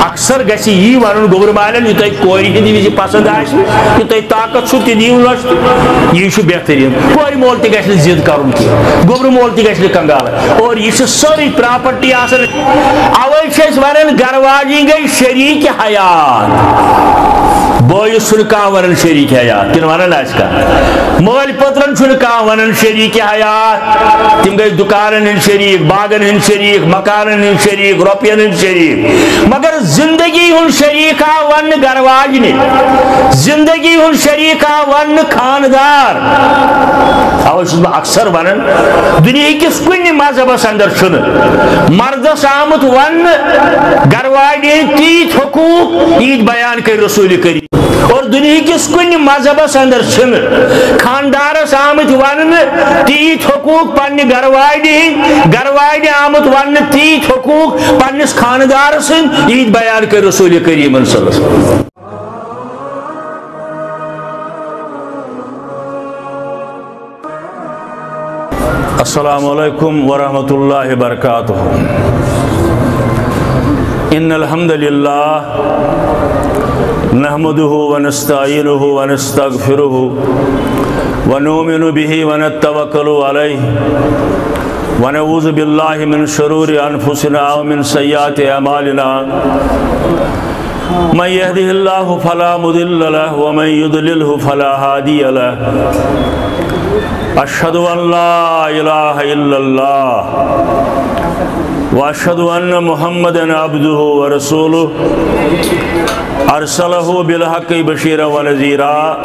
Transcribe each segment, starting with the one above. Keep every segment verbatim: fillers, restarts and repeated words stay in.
اکثر گژھِ یی ونُن گوٚبرٕ مالٮ۪ن، یہِ تۄہہِ کورِ ہٕنٛدِ وِزِ پسند آسہِ، یہِ تۄہہِ طاقت چھُ، تہِ دِیِو لۄشہِ۔ یی چھُ بہتریٖن۔ کورِ مول تہِ گژھِ نہٕ ضد کرُن کینٛہہ، گوٚبرٕ مول تہِ گژھِ نہٕ کنگال۔ اور یہِ چھِ سٲرٕے پراپرٹی آسان۔ اوے چھِ أسۍ ونان، گرٕ واجِنۍ گٔے شریٖک حیات۔ بٲیِس چھُنہٕ کانٛہہ ونان شریٖک حیات، کِنہٕ ونان آسہِ کانٛہہ؟ مٲلۍ پٔترن چھُنہٕ کانٛہہ ونان شریٖک حیات۔ تِم گٔے دُکانن ہٕنٛدۍ شریٖک، باغن ہٕنٛدۍ شریٖک، مکانن ہٕنٛدۍ شریٖک، رۄپین ہٕنٛدۍ شریٖک۔ مگر زندگی ہُنٛد شریٖک آو وننہٕ گرٕ واجنہِ، زندگی ہُنٛد شریٖک آو وننہٕ خاندار۔ اوے چھُس بہٕ اکثر ونان، دُنیہکِس کُنہِ مذہبس اندر چھُنہٕ مردس آمُت وننہٕ گرٕ واجنہِ ہٕنٛدۍ تیٖتۍ حقوٗق، ییٖتۍ بیان کٔرۍ رسول کریم۔ اور دُنیہکِس کُنہِ مذہبس اندر چھِنہٕ خاندارس آمٕتۍ وننہٕ تیٖتۍ حقوٗق پننہِ گرٕ واجنہِ ہٕنٛدۍ، گرٕ واجنہِ آمُت وننہٕ تیٖتۍ حقوٗق پننِس خاندارس ہٕنٛدۍ، ییٖتۍ بیان کٔرۍ رسول کریٖمن صلی اللہ علیہ وسلم۔ السلام عليكم ورحمة الله وبركاته. إن الحمد لله نحمده ونستعينه ونستغفره ونؤمن به ونتوكل عليه ونعوذ بالله من شرور أنفسنا ومن سيئات أعمالنا. من يهده الله فلا مضل له ومن يضلله فلا هادي له. أشهد أن لا إله إلا الله وأشهد أن محمدا عبده ورسوله أرسله بالحق بشيرا ونذيرا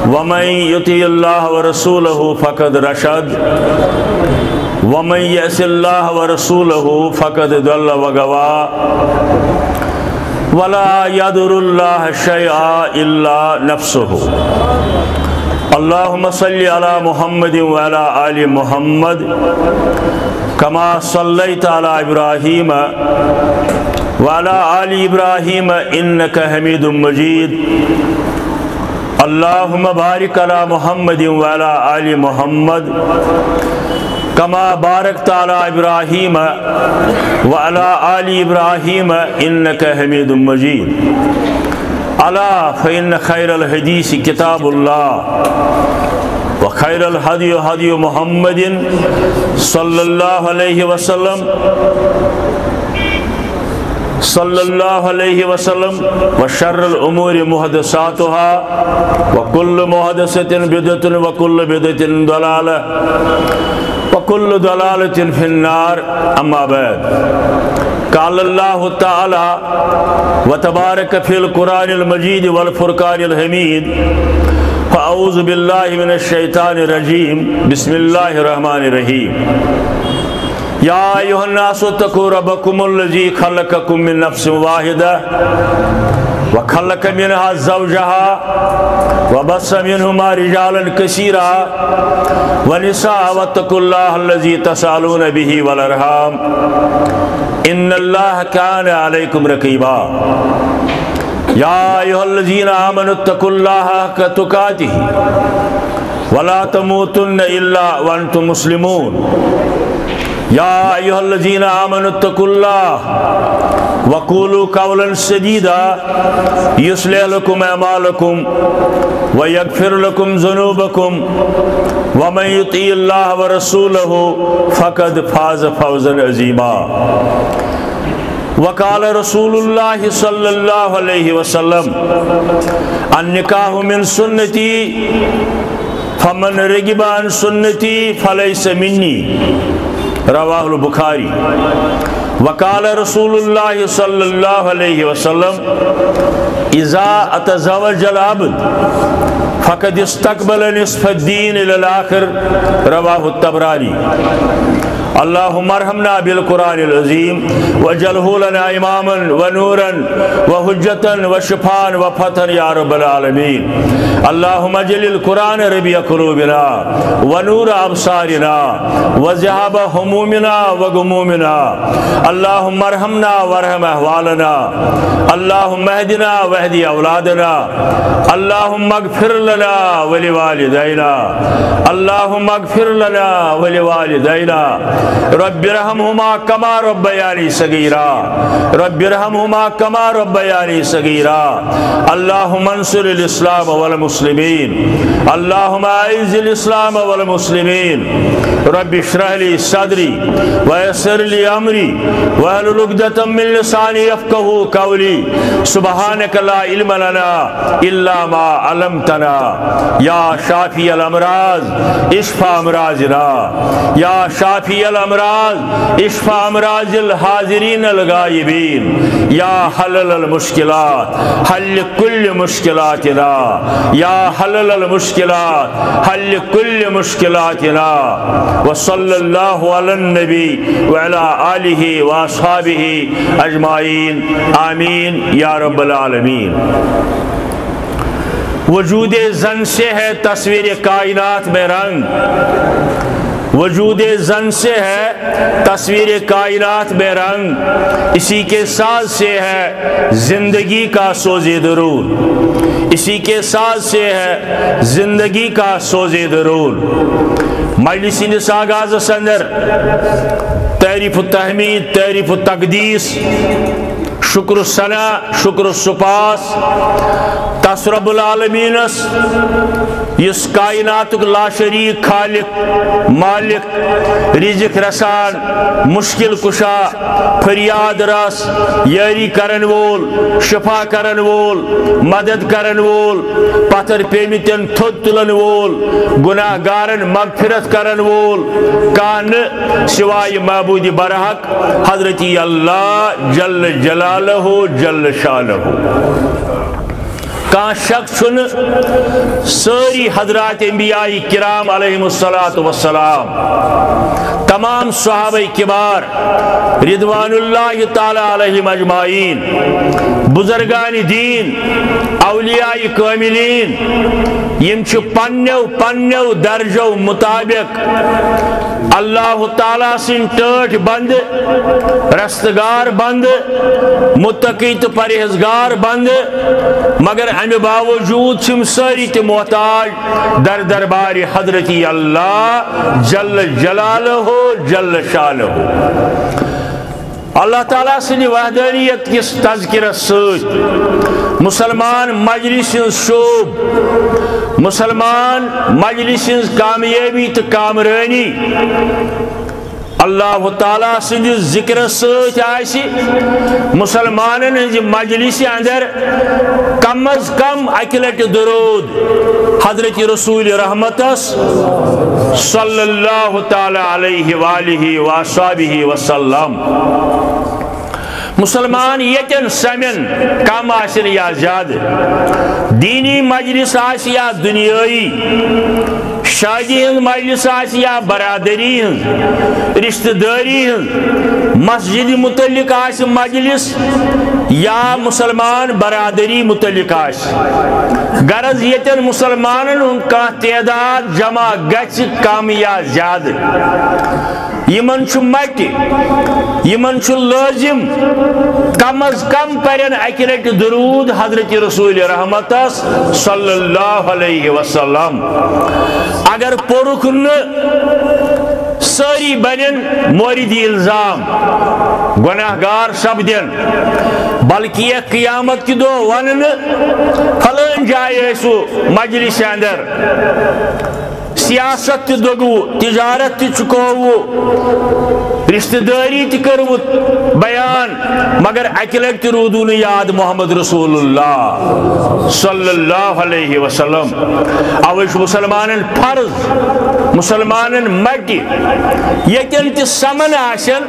ومن يطع الله ورسوله فقد رشد ومن يعص الله ورسوله فقد ضل وغوى ولا يضر الله شيئا إلا نفسه. اللهم صل على محمد وعلى آل محمد كما صليت على إبراهيم وعلى آل إبراهيم إنك حميد مجيد. اللهم بارك على محمد وعلى آل محمد كما باركت على إبراهيم وعلى آل إبراهيم إنك حميد مجيد. ألا فإن خير الحديث كتاب الله وخير الهدي هدي محمد صلى الله عليه وسلم صلى الله عليه وسلم وشر الأمور محدثاتها وكل محدثة بدعة وكل بدعة ضلالة وكل ضلالة في النار. أما بعد، قال الله تعالى وتبارك في القرآن المجيد والفرقان الحميد، فأعوذ بالله من الشيطان الرجيم. بسم الله الرحمن الرحيم. يا أيها الناس اتقوا ربكم الذي خلقكم من نفس واحدة وخلق منها زوجها وبث منهما رجالا كثيرا ونساء واتقوا الله الذي تساءلون به والأرحام إن الله كان عليكم رقيبا. يا أيها الذين آمنوا اتقوا الله حق تقاته ولا تموتن إلا وأنتم مسلمون. يا أيها الذين آمنوا اتقوا الله وقولوا قولا سديدا يصلح لكم أعمالكم ويغفر لكم ذنوبكم ومن يطع الله ورسوله فقد فاز فوزا عظيما. وقال رسول الله صلى الله عليه وسلم: النكاح من سنتي فمن رغب عن سنتي فليس مني. رواه البخاري. وقال رسول الله صلى الله عليه وسلم: إذا أتزوج العبد فقد استقبل نصف الدين إلى الآخر. رواه الطبراني. اللهم ارحمنا بالقرآن العظيم واجعله لنا إماما ونورا وحجة وشفاء وفتحا يا رب العالمين. اللهم اجعل القرآن ربيع قلوبنا ونور أبصارنا وذهاب همومنا وغمومنا. اللهم ارحمنا وارحم أحوالنا. اللهم اهدنا واهد أولادنا. اللهم اغفر لنا ولوالدينا. اللهم اغفر لنا ولوالدينا. رب ارحمهما كما ربياني صغيرا، رب ارحمهما كما ربياني صغيرا. اللهم انصر الإسلام والمسلمين، اللهم أعز الإسلام والمسلمين. رب اشرح لي صدري ويسر لي أمري واحلل عقدة من لساني يفقهوا قولي. سبحانك لا علم لنا إلا ما علمتنا. يا شافي الأمراض، اشف أمراضنا. يا شافي الأمراض، اشف أمراض الحاضرين الغائبين. يا حلل المشكلات، حل كل مشكلاتنا. يا حلل المشكلات، حل كل مشكلاتنا. وصلى الله على النبي وعلى آله وأصحابه أجمعين. آمين يا رب العالمين. وجود زن سے ہے تصویر کائنات میں رنگ، وجود زن سے ہے تصویر کائنات میں رنگ، اسی کے ساز سے ہے زندگی کا سوز درون، اسی کے ساز سے ہے زندگی کا سوز درون. مجلس ہندس آغازس اندر تعریف و تحمید، تعریف و تقدیس، شکر و ثنا، شکر و سپاس تس رب العالمینس، یس کائناتک لاشریک خالق، مالک، رزق رسان، مشکل کشا، فریاد رس، یاری کرن وول، شفا کرن وول، مدد کرن وول، پتھر پیمتن تھوٚد تلن وول، گناہ گارن مغفرت کرن وول، کانٛہہ نہٕ سوائے معبود برحق حضرت اللہ جل جلالہ جل شانہ. کانٛہہ شک چھُنہٕ، سٲری حضرات انبیاء کرام علیہم الصلوۃ والسلام، تمام صحابہ کبار رضوان اللہ تعالی علیہم اجمعین، بزرگان دین، اولیاء کاملین، یم چھِ پننیو پننیو درجو مطابق اللہ تعالیٰ سٕنٛدۍ ٹٲٹھۍ بندٕ، رستگار بندٕ، متقی تہٕ پرہیزگار بندٕ، مگر امہِ باوجود چھِ یِم سٲری تہِ محتاج در دربار حضرت اللہ جل جلالہ جل شانہ. اللہ تعالیٰ سٕنٛدِ وحدانیت کِس تذکرس سۭتۍ مسلمان مجلس ہٕنٛز شوٗب، مسلمان مجلس ہٕنٛز کامیٲبی تہٕ کامرٲنی اللہ تعالیٰ سٕنٛدِ ذکرس سۭتۍ آسہِ مسلمانن ہٕنٛزِ مجلسہِ اندر کم از کم اکہِ لٹہِ درود حضرت رسول رحمتس صلی اللہ تعالیٰ علیہ وآلہ وآصحابہ وسلم. مسلمان ییٚتٮ۪ن سمن، کم آسن یا زیادٕ، دینی مجلس آسہِ یا دنیٲیی، شادی ہٕنٛز مجلس آسہِ یا برادری ہٕنٛز، رشتہٕ دٲری ہٕنٛز، مسجد متعلق آسہِ مجلس یا مسلمان برادری متعلق آسہِ، غرض ییٚتٮ۪ن مسلمانن ہُنٛد کانٛہہ تعداد جمع گژھِ، کم یا زیادٕ، یمن چھُ مٹہِ، یمن چھُ لٲزم کم از کم پرن اکہِ لٹہِ درود حضرت رسول رحمتس صلی اللہ علیہ وسلم. اگر پوٚرُکھ نہٕ، سٲری بنن مورد الزام، گناہ گار سپدن، بلکہ یتھ قیامت کہِ دۄہ وننہٕ، فلٲنۍ جایہِ ٲسوٕ مجلس اندر، سیاست تہِ دوٚگوٕ، تجارت تہِ چُکووٕ، رشتہٕ دٲری تہِ کٔروٕ بیان، مگر اکہِ لٹہِ تہِ روٗدوٕ نہٕ یاد محمد رسول اللہ صلی اللہ علیہ وسلم. اوے چھُ مسلمانن فرض، مسلمانن مٹہِ، ییٚتٮ۪ن تہِ سمن آسن،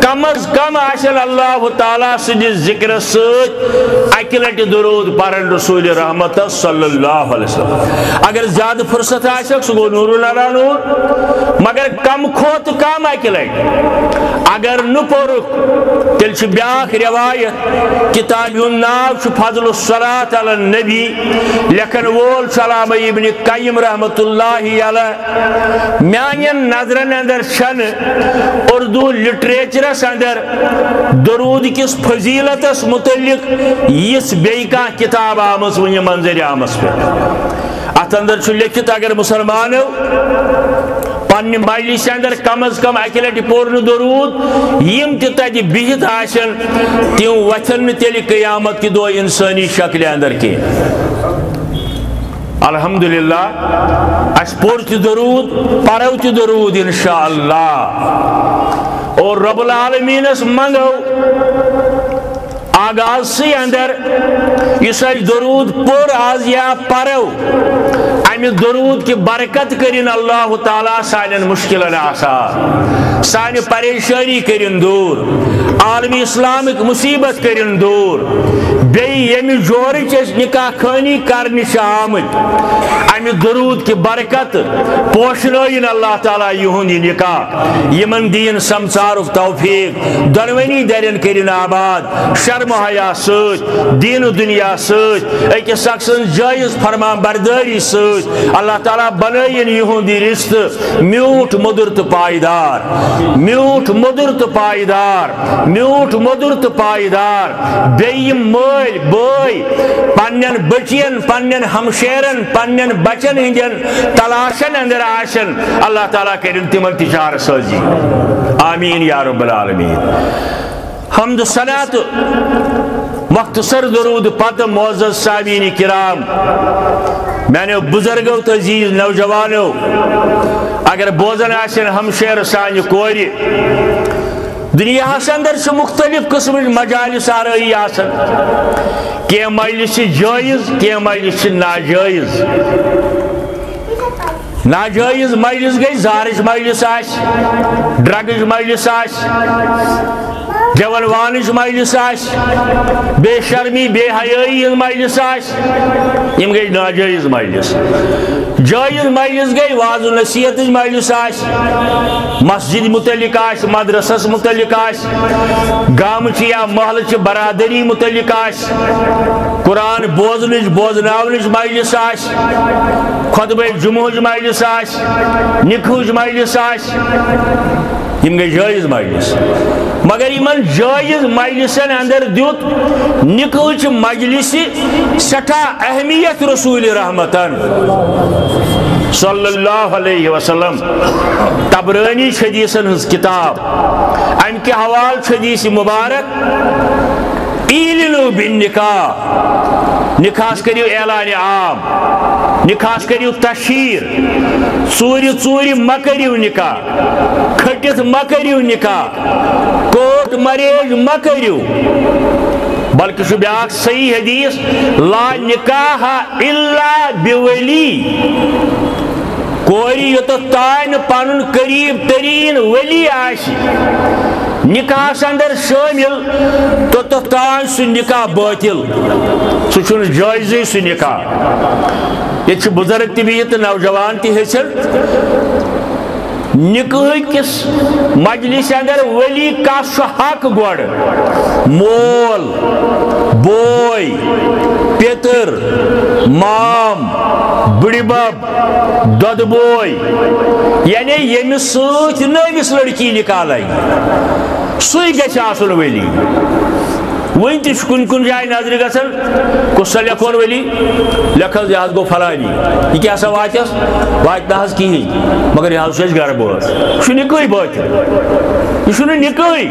کم از کم آسن اللہ تعالیٰ سٕنٛدِ ذکرس سۭتۍ اکہِ لٹہِ درود پرن رسول رحمتس صلی اللہ علیہ وسلم. اگر زیادٕ فرصت آسٮ۪کھ، سُہ گوٚو نورُ نارانُ، مگر کم کھۄتہٕ کم اکہِ لٹہِ. اگر نہٕ پوٚرُکھ، تیٚلہِ چھِ بیٛاکھ روایت، کتابہِ ہُنٛد ناو چھُ فضل الصلاۃ علی النبی، لیکھن وول چھُ علامہ ابن قیم رحمۃ اللہ علیہ. میانٮ۪ن نظرن اندر چھنہٕ اردو لٹریچرس اندر درود کِس فضیلتس متعلق یِژھ بیٚیہِ کانٛہہ کتاب آمٕژ وٕنہِ منظر عامس پٮ۪ٹھ. اتھ اندر چھُ لیکھِتھ، اگر مسلمانو پننہِ مجلسہِ اندر کم از کم اکہِ لٹہِ پوٚر نہٕ درود، یِم تہِ تتہِ بِہِتھ آسن، تِم وۄتھن نہٕ تیٚلہِ قیامت کہِ دۄہ انسٲنی شکلہِ اندر کینٛہہ۔ الحمدللہ، اسہِ پوٚر تہِ درود، پرو تہِ درود انشاءاللہ۔ اور رب العالمینس منگو آغازسٕے اندر یُس اسہِ درود پوٚر آز یا پرو، امہِ درود کہِ برکت کٔرِن اللہ تعالیٰ سانٮ۪ن مُشکلن آسان، سانہِ پریشٲنی کٔرِن دوٗر، عالمِ اسلامٕکۍ مُصیبت کٔرِن دوٗر۔ بیٚیہِ ییٚمہِ جورٕچ أسۍ نکاح خٲنی کرنہِ چھِ آمٕتۍ، امہِ درود کہِ برکت پوشنٲیِن اللہ تعالیٰ یِہُنٛد یہِ نکاح، یِمن دِیِن سمسارُک توفیق، دۄنوٕنی درٮ۪ن کٔرِن آباد، شرم و حیا سۭتۍ، دین و دنیا سۭتۍ، أکِس اکھ سٕنٛز جٲیز فرمان بردٲری سۭتۍ۔ اللہ تعالیٰ بنٲیِن یِہُنٛد یہِ رشتہٕ میوٗٹھ، مۄدُر تہٕ پایدار، میوٗٹھ، مۄدُر تہٕ پایدار، میوٗٹھ، مۄدُر تہٕ پایدار۔ بیٚیہِ یِم مٲلۍ بٲے پننٮ۪ن بٔچین، پننٮ۪ن ہمشیرن، پننٮ۪ن بچن ہٕنٛدٮ۪ن تلاشن اندر آسن، اللہ تعالیٰ کٔرِن تِمن تہِ چارٕ سٲزی۔ آمین یا رب العالمین۔ حمد و ثنا تہٕ مختصر درود پتہٕ، معزز سامعین کرام، میانیو بزرگو تہٕ عزیز نوجوانو، اگر بوزان آسن ہمشیر سانہِ کورِ، دنیاہس اندر چھِ مختلف قسمٕچ مجالس آرٲیی آسان۔ کینٛہہ مجلس چھِ جٲیز، کینٛہہ مجلس چھِ ناجٲیز۔ ناجٲیز مجلس گٔے، زارٕچ مجلس آسہِ، ڈرگٕچ مجلس آسہِ، گٮ۪ون وانٕچ مجلس آسہِ، بے شرمی، بے حیٲیی ہٕنٛز مجلس آسہِ، یِم گٔے ناجٲیز مجلس۔ جٲیز مجلس گٔے، واز و نصیحتٕچ مجلس آسہِ، مسجد متعلق آسہِ، مدرسس متعلق آسہِ، گامٕچ یا محلٕچ برادری متعلق آسہِ، قرآن بوزنٕچ، بوزناونٕچ مجلس آسہِ، خطبہ جمعہٕچ مجلس آسہِ، نکاحٕچ مجلس آسہِ، یِم گٔے جٲیز مجلس۔ مگر یِمن جٲیز مجلسن اندر دیُت نکاحٕچ مجلسہِ سٮ۪ٹھاہ اہمیت رسول رحمتن صلی اللہ علیہ وسلم۔ طبرانی چھِ حدیثن ہٕنٛز کتاب، امہِ کہِ حوالہٕ چھُ حدیث مبارک، "اعلنوا بالنکاح"، نکاحس کٔرِو اعلان عام، نکاحس کٔرِو تشہیر، ژوٗرِ ژوٗرِ مہ کٔرِو نکاح، کھٔٹِتھ مہ کٔرِو نکاح، کورٹ مریج مہ کٔرِو، بلکہِ چھُ بیاکھ صحیح حدیث، "لا نکاح الا بولی"۔ کورِ یوٚتَتھ تام نہٕ پنُن قریب تریٖن ولی آسہِ نکاحس اندر شٲمِل، توٚتَتھ تام سُہ نکاح باطل، سُہ چھُنہٕ جٲیزٕے سُہ نکاح۔ ییٚتہِ چھِ بُزرگ تہِ بِہِتھ تہٕ نوجوان تہِ ہیٚژھن۔ نکاح کِس مجلس اندر ولی کس چھُ حق گۄڈٕ؟ مول، بوے، پیٚتٕر، مام، بٕڈِبب، دۄدٕ بوے، یعنی ییٚمِس سۭتۍ نہٕ أمِس لڑکی نکاح لگہِ، سُے گژھِ آسُن ولی۔ وٕنہِ تہِ چھُ کُنہِ کُنہِ جایہِ نظرِ گژھان، کُس سا لیکھون ولی؟ لیکھ حظ، یہِ حظ گوٚو فلانی۔ یہِ کیٛاہ سا واتٮ۪س؟ واتہِ نہٕ حظ کِہیٖنۍ، مگر یہِ حظ چھُ اَسہِ گرٕ بٲژ۔ یہِ چھُ نکاحٕے بٲطِل، یہِ چھُنہٕ نکاحٕے۔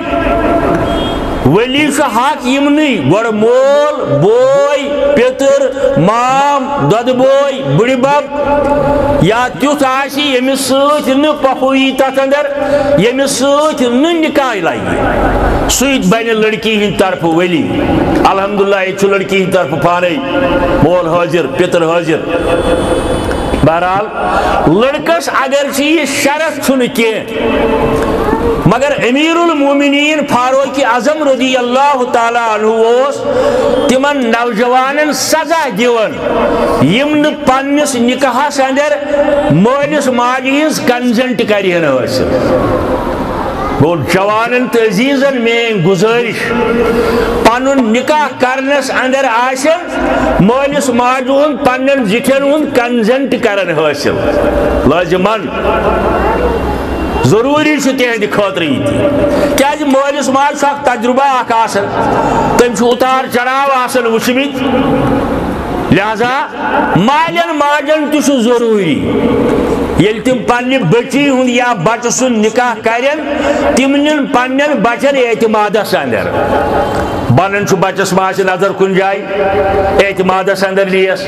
ولی چھُ حق یِمنٕے، گۄڈٕ مول، بوے، پیٚتٕر، مام، دۄدٕ بوے، بٕڈِبب، یا تیُتھ آسہِ ییٚمِس سۭتۍ نہٕ پۄپھٕ یی تتھ اندر، ییٚمِس سۭتۍ نہٕ نکاح لگہِ، سُے بنہِ لڑکی ہٕنٛدِ طرفہٕ ولی۔ الحمدللہ، ییٚتہِ چھُ لڑکی ہٕنٛدِ طرفہٕ پانے مول حٲضِر، پیٚتٕر حٲضِر۔ بہرحال، لڑکس اگرچہِ یہِ شرط چھُنہٕ کینٛہہ، مگر امیر المومنین فاروق اعظم رضی اللہ تعالیٰ عنہ اوس تِمن نوجوانن سزا دِوان، یِم نہٕ پننِس نکاحس اندر مٲلِس ماجہِ ہٕنٛز consent کرِ ہن حٲصِل۔ گوٚو، جوانن تہٕ عزیزن میٲنۍ گزٲرِش، پنُن نکاح کرنس اندر آسن مٲلِس ماجہِ ہُنٛد، پننٮ۪ن زِٹھٮ۪ن ہُنٛد consent کرن حٲصِل۔ لازمن ضروٗری چھُ تِہنٛدِ خٲطرٕ یہِ تہِ۔ کیازِ مٲلِس ماجہِ چھُ اکھ تجربہ اکھ آسان، تٔمۍ چھُ اُتار چڑاو آسان وٕچھمٕتۍ۔ لہذا مالٮ۪ن ماجن تہِ چھُ ضروٗری، ییٚلہِ تِم پننہِ بٔچی ہُنٛد یا بچہٕ سُنٛد نکاح کرن، تِم نِن پننٮ۪ن بچن اعتمادس اندر۔ بنان چھُ بچس ما آسہِ نظر کُنہِ جایہِ، اعتمادس اندر نِیس،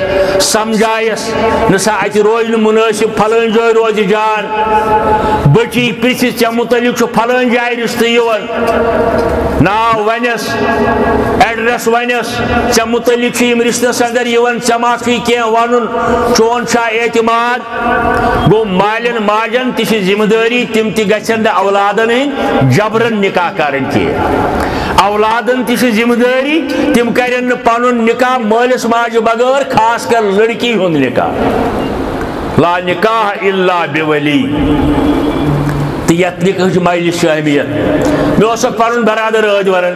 سمجھایس، نہ سا اتہِ روزِ نہٕ منٲسب، فلٲنۍ جایہِ روزِ جان۔ بٔچی پرژھِ، ژےٚ متعلق چھُ فلٲنۍ جایہِ رشتہٕ یِوان، ناو ونٮ۪س، ایڈریس ونٮ۪س، ژےٚ متعلق چھُ یِم رشتس اندر یِوان، ژےٚ ما چھُے کینٛہہ ونُن، چون چھا اعتماد؟ گوٚو، مالٮ۪ن ماجن تہِ چھِ ذمہٕ دٲری، تِم تہِ گژھن نہٕ اولادن ہٕنٛدۍ جبرن نکاح کرٕنۍ کینٛہہ۔ اولادن تہِ چھِ ذمہٕ دٲری، تِم کرن نہٕ پنُن نکاح مٲلِس ماجہِ بغٲر، خاص کر لڑکی ہُنٛد نکاح۔ لا نکاح الا بولی۔ تہٕ یتھ نکاحٕچ مجلس چھِ اہمیت۔ مےٚ اوس اکھ پنُن برادر ٲدۍ ونان،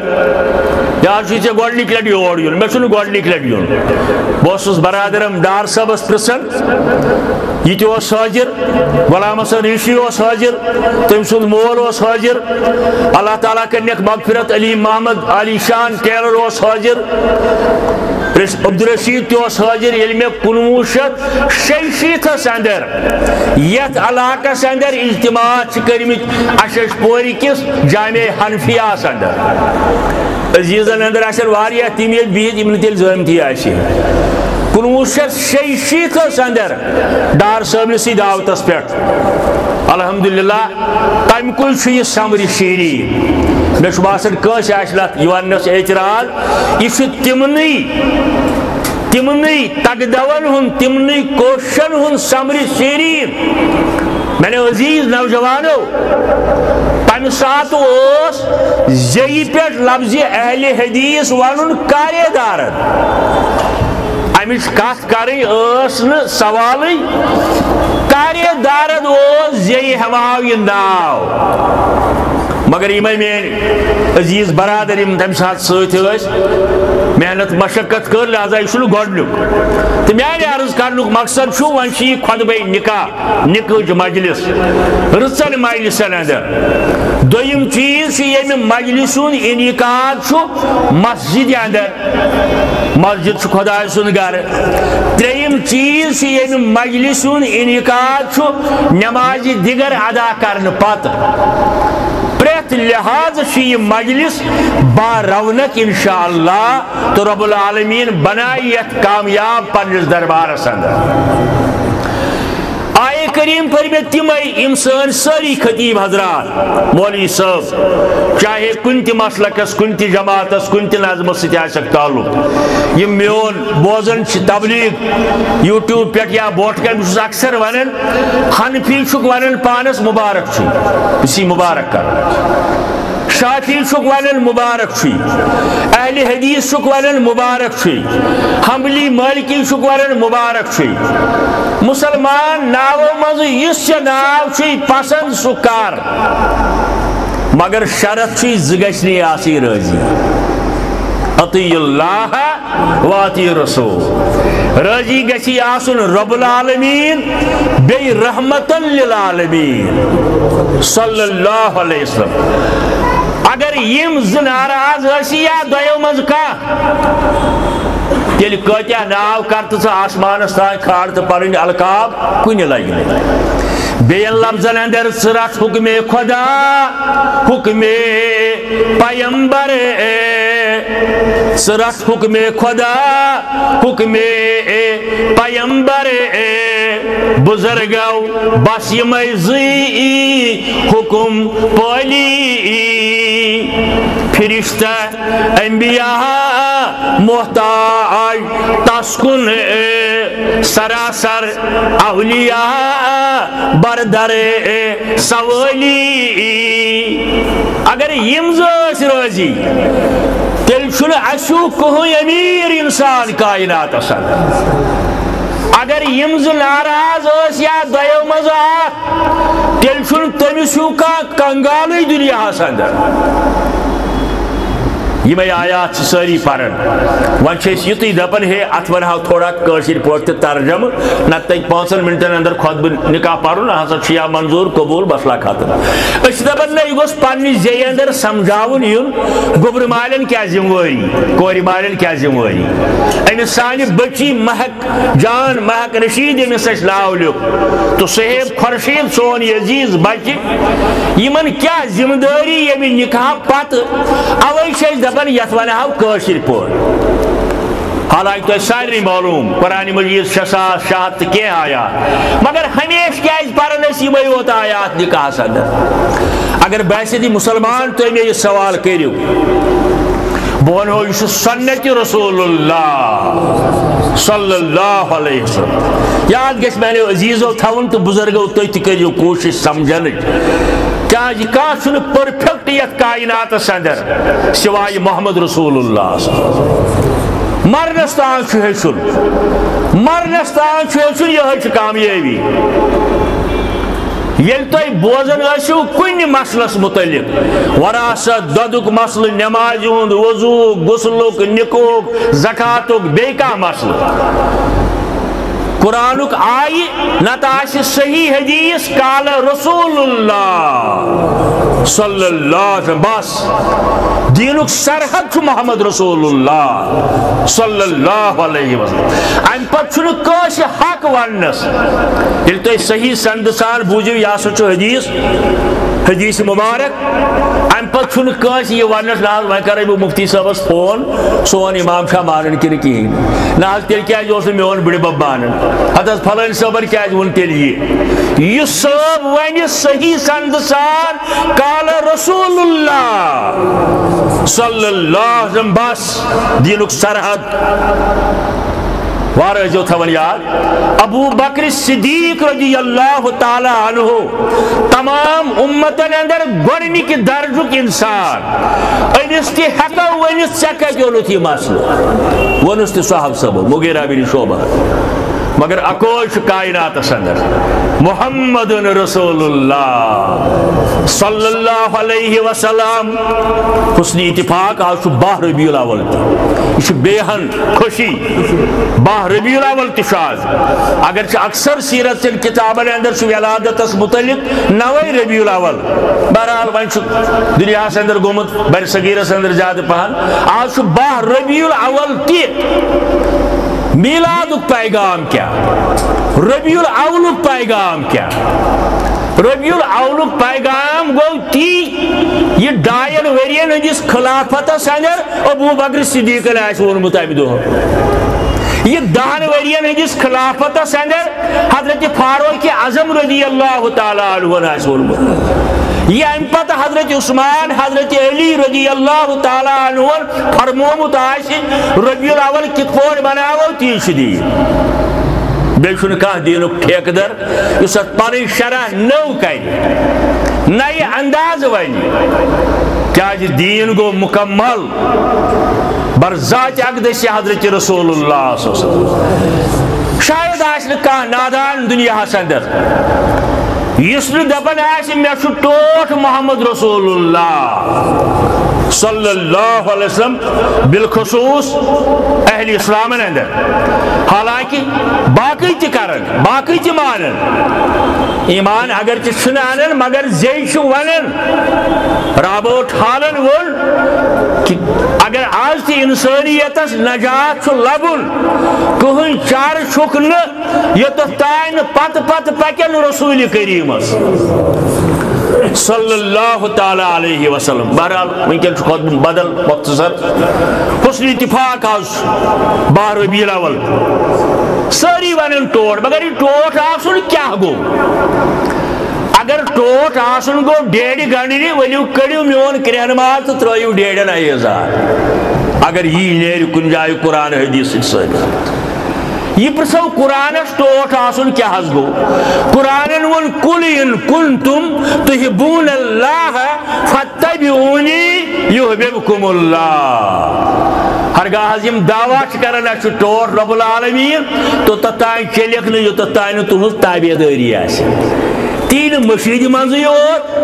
یہِ حظ چھُے ژےٚ گۄڈٕنِکۍ لٹہِ یور یُن۔ مےٚ چھُنہٕ گۄڈٕنِکۍ لٹہِ یُن۔ بہٕ اوسُس برادرم ڈار صٲبس پرژھان، یہِ تہِ اوس حٲضِر، غلام حسن ریشی اوس حٲضِر، تٔمۍ سُنٛد مول اوس حٲضِر۔ اللہ تعالیٰ کٔرنَکھ مغفرت، علی محمد علی شان ٹیلر اوس حٲضِر، رش-، عبدالرشید تہِ اوس حٲضِر۔ ییٚلہِ مےٚ کُنوُہ شیٚتھ شیٚیہِ شیٖتھس اندر یتھ علاقس اندر اجتماعات چھِ کٔرمٕتۍ اشش پورِ کِس جامع حنفیہس اندر، عزیزن اندر آسن واریاہ تِم ییٚتہِ بِہِتھ، یِم نہٕ تیٚلہِ زٲمتی آسہِ۔ کُنوُہ شیٚتھ شیٚیہِ شیٖتھس اندر ڈار صٲبنہِ سٕے دعوتس پٮ۪ٹھ، الحمدللہ، تمہِ کُے چھُ یہِ سمرِ شیٖری۔ مےٚ چھُ باسان، کٲنٛسہِ آسہِ نہٕ اتھ یہِ وننس اعتراض۔ یہِ چھُ تِمنٕے، تِمنٕے تگدون ہُنٛد، تِمنٕے کوششن ہُنٛد سمرِ شیٖری۔ میانیو عزیز نوجوانو، تمہِ ساتہٕ اوس زیٚیہِ پٮ۪ٹھ لفظِ اہلِ حدیث ونُن کارے دارد۔ امِچ کتھ کرٕنۍ ٲس نہٕ سوالٕے۔ کارے دارد اوس زیٚیہِ ہٮ۪وان یہِ ناو۔ مگر یِمے میٲنۍ عزیز برادر یِم تمہِ ساتہٕ سۭتۍ ٲسۍ، محنت مشقت کٔر، لہذا یہِ چھُنہٕ گۄڈٕنیُک۔ تہٕ میانہِ عرض کرنُک مقصد چھُ، وۄنۍ چھِ یہِ خطبے نکاح، نکاحٕچ مجلس، رٕژن مجلسن اندر۔ دوٚیِم چیٖز چھُ، ییٚمہِ مجلسہِ ہُنٛد انعقاد چھُ مسجدِ اندر، مسجد چھُ خۄداے سُنٛد گرٕ۔ ترٛیٚیِم چیٖز چھُ، ییٚمہِ مجلسہِ ہُنٛد انعقاد چھُ نمازِ دِگر ادا کرنہٕ پتہٕ۔ پرٛٮ۪تھ لحاظ چھُ یہِ مجلس با رونق انشاءاللہ، تہٕ رب العالمین بنایہِ یتھ کامیاب پننِس دربارس اندر۔ آیہِ کریم پٔرۍ مےٚ تِمے، یِم سٲنۍ سٲری خطیب حضرات، مولوی صٲب، چاہے کُنہِ تہِ مسلکس، کُنہِ تہِ جماعتس، کُنہِ تہِ نظمس سۭتۍ آسٮ۪کھ تعلق، یِم میون بوزان چھِ تبلیغ YouTube پٮ۪ٹھ یا برونٛٹھ کنہِ، بہٕ چھُس اکثر ونان، حنفی چھُکھ ونان پانس مبارک چھُے، یہِ چھُے مبارک کران۔ شافعی چھُکھ ونان مبارک چھُے، اہل حدیث چھُکھ ونان مبارک چھُے، حنبلی مالکی چھُکھ ونان مبارک چھُے۔ مسلمان ناوو منٛز یُس ژےٚ ناو چھُے پسند سُہ کر، مگر شرط چھُے زٕ گژھِ نہٕ آسٕنۍ رٲضی، اطیع اللہ واطیع رسول۔ رٲضی گژھی آسُن رب العالمین، بیٚیہِ رحمتن للعالمین صلی اللہ علیہ وسلم۔ اگر یِم زٕ ناراض ٲسی یا دۄیو منٛز کانٛہہ، تیٚلہِ کٲتیٛاہ ناو کر تہٕ ژٕ آسمانس تام کھار تہٕ پنٕنۍ القاب کُنہِ لگہِ نہٕ۔ بیٚین لفظن اندر ژٕ رٹھ حکمِ خدا، حکمِ پیمبر، ژٕ رٹھ حکمِ خدا، حکمِ پیمبر، بزرگو بس یمے زی حکم پالی۔ فرشتہ انبیاء محتاج تس کن، سراسر اولیاء بردر سوالی۔ اگر یم زٕ ٲسۍ رٲضی، تیٚلہِ چھُنہٕ اَسہِ ہیوٗ کٕہٕنۍ أمیٖر اِنسان کائناتس اندر۔ اگر یم زٕ ناراض ٲسۍ یا دۄیو منٛز اکھ، تیٚلہِ چھُنہٕ تٔمِس ہیوٗ کانٛہہ کنگالٕے دُنیاہس اندر۔ یِمے آیات چھِ سٲری پران۔ وۄنۍ چھِ أسۍ یُتُے دپان، ہے، اتھ ونہو تھوڑا کٲشِر پٲٹھۍ تہِ ترجمہٕ، نتہٕ تۄہہِ پانٛژن منٹن اندر خطبہٕ نکاح پرُن، نہ ہسا چھُ یا منظور، قبول، مسئلہ ختم۔ أسۍ چھِ دپان، نہ، یہِ گوٚژھ پننہِ زیٚیہِ اندر سمجھاوُن یُن، گوٚبرِ مالٮ۪ن کیٛاہ ذمہٕ وٲری، کورِ مالٮ۪ن کیٛاہ ذمہٕ وٲری، أمِس سانہِ بچی مہک جان مہک رشید، ییٚمِس اَسہِ ناو لیوٚکھ، تہٕ صہیب خورشید، سون یہِ عزیز بچہِ، یِمن کیٛاہ ذمہٕ دٲری ییٚمہِ نکاح پتہٕ؟ اوے چھِ أسۍ دپان، یتھ ونہو کٲشِر پٲٹھۍ۔ حالانکہ تۄہہِ سارنٕے معلوم، قرآن مجید شےٚ ساس شےٚ ہتھ تہٕ کینٛہہ آیات، مگر ہمیشہِ کیٛازِ پران أسۍ یِمے یوت آیات نکاحس اندر؟ اگر باسہِ تہِ مسلمان، تُہۍ مےٚ یہِ سوال کٔرِو، بہٕ ونہو، یہِ چھُ سنت رسول اللہ صلی اللہ علیہ وسلم۔ یاد گژھِ میانیو عزیزو تھاوُن تہٕ بزرگو، تُہۍ تہِ کٔرِو کوٗشِش سمجھنٕچ، کیازِ کانٛہہ چھُنہٕ پرفیکٹ یتھ کائناتس اندر سوائے محمد رسول اللہ۔ مرنس تام چھُ ہیٚچھُن، مرنس تام چھُ ہیٚچھُن، یِہوٚے چھِ کامیٲبی۔ ییٚلہِ تُہۍ بوزان ٲسِو کُنہِ مسلس متعلق، وراثت، دۄدُک مسلہٕ، نمازِ ہُنٛد، وضوٗک، غسلُک، نکاحُک، زکاتُک، بیٚیہِ کانٛہہ مسلہٕ، قرآنُک آیہِ، نتہٕ آسہِ صحیح حدیث، قال رسول اللہ صلی اللہ علیہ وسلم۔ بس، دیٖنُک سرحد چھُ محمد رسول اللہ صلی اللہ علیہ وسلم۔ امہِ پتہٕ چھُنہٕ کٲنٛسہِ حق وننس۔ ییٚلہِ تُہۍ صحیح سندٕ سان بوٗزِو، یہِ ہسا چھُ حدیث، حدیث مبارک۔ امہِ پتہٕ چھُنہٕ کٲنٛسہِ یہِ وننس، نہ حظ، وۄنۍ کرے بہٕ مفتی صٲبس فون، سون امام چھا مانان کِنہٕ کِہیٖنۍ۔ نہ حظ، تیٚلہِ کیٛازِ اوس نہٕ میون بٕڈِبب مانان؟ ہتہٕ حظ، فلٲنۍ صٲبن کیٛازِ ووٚن تیٚلہِ یہِ؟ یُس صٲب ونہِ صحیح سندٕ سان، قال رسول اللہ صلی اللہ علیہ وسلم، بس، دیٖنُک سرحد۔ وارٕ ٲسۍزیو تھاوان یاد، ابو بکر صدیق رضی اللہ تعالیٰ عنہ، تمام امتن اندر گۄڈنِکہِ درجُک انسان، أمِس تہِ ہٮ۪کو ؤنِتھ، ژےٚ کتہِ اوٚنُتھ یہِ مسلہٕ؟ ووٚنُس تہِ صحابہ صٲبو، مغیرہ بن شعبہ۔ مگر اکوے چھُ کائناتس اندر، محمد رسول اللہ صلی اللہ علیہ وسلم۔ حسن اتفاق، آز چھُ باہ ربیع الاول تہِ۔ یہِ چھُ بیٚیہِ ہن خوشی، باہ ربیع الاول تہِ چھُ آز۔ اگرچہ اکثر سیرت چٮ۪ن کتابن اندر چھُ ولادتس متعلق نوے ربیع الاول۔ بہرحال، وۄنۍ چھُ دُنیاہس اندر گوٚمُت، بر صغیرس اندر زیادٕ پہن۔ آز چھُ باہ ربیع الاول تہِ۔ میلادُک پیغام کیٛاہ؟ ربیع الاولُک پیغام کیٛاہ؟ ربیع الاولُک پیغام گوٚو تی، یہِ ڈاین ؤرین ہٕنٛدِس خلافتس اندر ابو بکر صدیقن آسہِ ووٚنمُت امہِ دۄہ۔ یہِ دہن ؤرین ہٕنٛدِس خلافتس اندر حضرت فاروق اعظم رضی اللہ تعالیٰ عنہ آسہِ ووٚنمُت۔ یہِ امہِ پتہٕ حضرت عثمان، حضرت علی رضی اللہ تعالیٰ عنہ فرمومُت آسہِ، ربیع الاول کِتھ پٲٹھۍ بناوو، تی چھُ دیٖن۔ بیٚیہِ چھُنہٕ کانٛہہ دیٖنُک ٹھیکہٕ در یُس اتھ پنٕنۍ شرح نٔو کرِ، نوِ انداز ونہِ، کیازِ دیٖن گوٚو مکمل بر ذات اقدس حضرت رسول اللہ صلی اللہ علیہ وسلم۔ شاید آسہِ نہٕ کانٛہہ نادان دُنیاہس اندر یُس نہٕ دپان آسہِ، مےٚ چھُ ٹوٹھ محمد رسول اللہ صلی اللہ علیہ وسلم، بالخصوص اہل اسلامن اندر۔ حالانکہ باقی تہِ کرن، باقی تہِ مانن۔ ایمان اگرچہ چھُنہٕ انان، مگر زیٚیہِ چھُ ونان۔ رابرٹ ہالن ووٚن کہ اگر آز تہِ انسانیتس نجات چھُ لبُن، کٕہٕنۍ چارٕ چھُکھ نہٕ، یوٚتتھ تام نہٕ پتہٕ پتہٕ پکن رسول کریمس صلی اللہ تعالیٰ علیہ وسلم۔ بہرحال، وٕنکیٚن چھُ خطبہٕ بدل، مختصر۔ حسن اتفاق آز چھُ باہ ربیع الاول۔ سٲری ونان ٹوٹھ، مگر یہِ ٹوٹھ آسُن کیٛاہ گوٚو؟ اگر ٹوٹھ آسُن گوٚو ڈیڈِ گنڈنہِ، ؤلِو کٔڑِو میون کرٛیٚہن ماز تہٕ ترٲیِو ڈیڈٮ۪ن عیزار۔ اگر یی نیرِ کُنہِ جایہِ قرآن حدیث سۭتۍ ثٲبت۔ یہِ پرژھو قرآنس ٹوٹھ آسُن کیٛاہ حظ گوٚو؟ قرآنن ووٚن، "قل ان کنتم تحبون اللہ فاتبعونی یحببکم اللہ۔" ہرگاہ حظ یِم دعویٰ چھِ کران، "اسہِ چھُ ٹوٹھ رب العالمین"، توٚتتھ تام چلیکھ نہٕ، یوٚتتھ تام نہٕ تُہنٛز تابع دٲری آسہِ۔ یی نہٕ مٔشیٖدِ منٛزٕے یوت،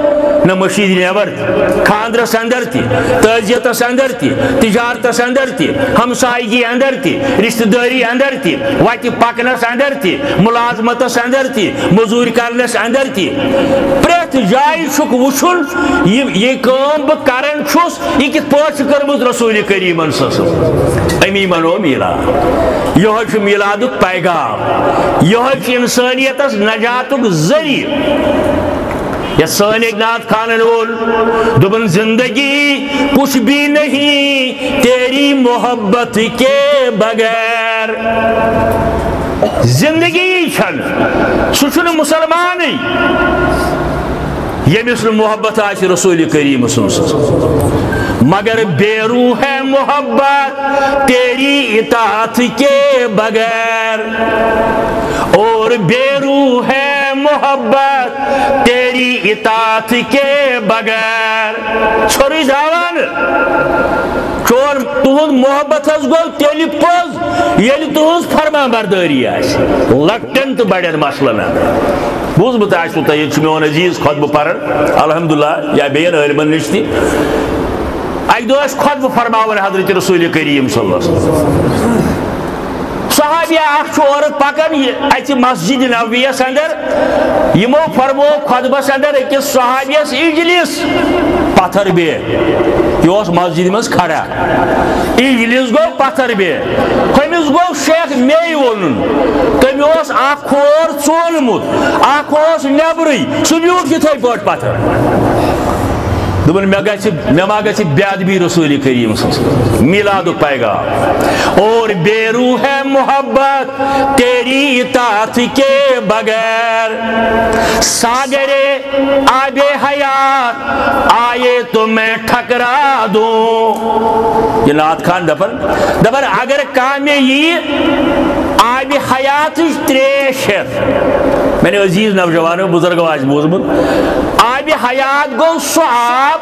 نہ مٔشیٖدِ نٮ۪بر تہِ، خانٛدرس اندر تہِ، تعزیتس اندر تہِ، تجارتس اندر تہِ، ہمسایگی اندر تہِ، رشتہٕ دٲری اندر تہِ، وتہِ پکنس اندر تہِ، ملازمتس اندر تہِ، مزوٗرۍ کرنس اندر تہِ۔ پرٛٮ۪تھ جایہِ چھُکھ وٕچھُن، یہِ، یہِ کٲم بہٕ کران چھُس، یہِ کِتھ پٲٹھۍ چھُ کٔرمٕژ رسول کریٖمن صلی اللہ علیہ وسلم؟ امی منو میٖلاد۔ یِہوٚے چھُ میٖلادُک پیغام۔ یِہوٚے چھُ اِنسٲنیتس نجاتُک ذٔریعہٕ۔ یَتھ سٲنۍ أکۍ نعت خانن ووٚن، دوٚپُن، "زندگی کچھ بھی نہیں تیری محبت کے بغیر۔" زندگی چھنہٕ، سُہ چھُنہٕ مُسلمانٕے، ییٚمِس نہٕ محبت آسہِ رسول کریم سٕنٛز۔ مگر بے روح ہے محبت تیری اطاعت کے بغیر، اور بے روح ہے محبت تیری اطاعت کے بغیر۔ ژھوٚرُے زاوان۔ چون، تُہُنٛد محبت حظ گوٚو تیٚلہِ پوٚز، ییٚلہِ تُہٕنٛز فرما بردٲری آسہِ۔ لۄکٹٮ۪ن تہٕ بڑٮ۪ن مسلن اندر۔ بوٗزمُت آسِوٕ تۄہہِ، ییٚتہِ چھُ میون عزیز خطبہٕ پران، الحمدللہ، یا بیٚین عٲلمن نِش تہِ۔ اکہِ دۄہ ٲسۍ خطبہٕ فرماوان حضرت رسول کریم صلی اللہ علیہ وسلم۔ صحابیہ اکھ چھُ اورٕ پکان، یہِ اَژِ مسجد نبویَس اندر، یِمو فرموو خطبس اندر أکِس صحابیَس، "اجلس"، پتھر بیٚہہ۔ یہِ اوس مسجد منٛز کھڑا۔ اجلس گوٚو پتھر بیٚہہ۔ ہُمِس گوٚو شیخ مے ووٚنُن۔ تٔمۍ اوس اکھ کھور ژولمُت، اکھ اوس نیبرٕے، سُہ بیوٗٹھ یِتھے پٲٹھۍ پتھر۔ دوٚپُن، "مےٚ گژھِ، مےٚ ما گژھِ بے ادبی رسول کریم سٕنٛز؟" میلادُک پیغام۔ اور بے روح ہے محبت تیری اطاعت کے بغیر، ساگر آب حیات آئے تو میں ٹھکرا دوں۔ یہِ نعت خان دپان، دپان، اگر کانٛہہ مےٚ یی آبِ حیاتٕچ تریش ہٮ۪تھ، میانہِ عزیز نوجوانو، بزرگو آسہِ بوٗزمُت، آبِ حیات گوٚو سُہ آب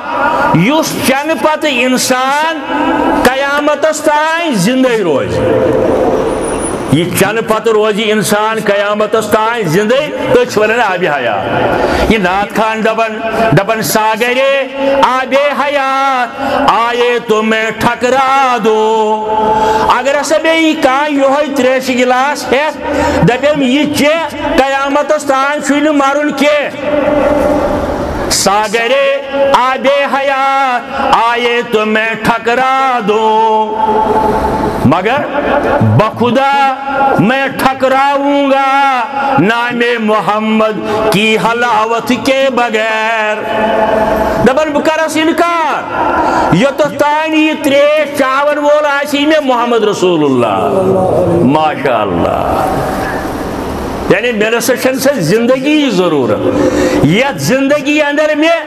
یُس چنہٕ پتہٕ انسان قیامتس تام زندے روزِ۔ یہِ چنہٕ پتہٕ روزِ انسان قیامتس تام زندے، تٔتھۍ چھِ ونان آبِ حیات۔ یہِ نعت خان دپان، دپان، ساگرے آبِ حیات آئے تو میں ٹھکرا دوں۔ اگر ہسا مےٚ یی کانٛہہ یِہوٚے تریشہِ گلاس ہٮ۪تھ، دپیم، یہِ چے، قیامتس تام چھُے نہٕ مرُن کینٛہہ۔ ساگرے آبِ حیات آئے تو میں ٹھکرا دوں، مگر بخدا میں ٹھکراؤں گا نام محمد کی حلاوت کے بغیر۔ دپان، بہٕ کرس انکار، یوٚتتھ تام یہِ تریش چاون وول آسہِ مےٚ محمد رسول اللہ۔ ماشاء اللہ۔ یعنی مےٚ نسا چھنہٕ سۄ زندگی ضرورت، یتھ زندگی اندر مےٚ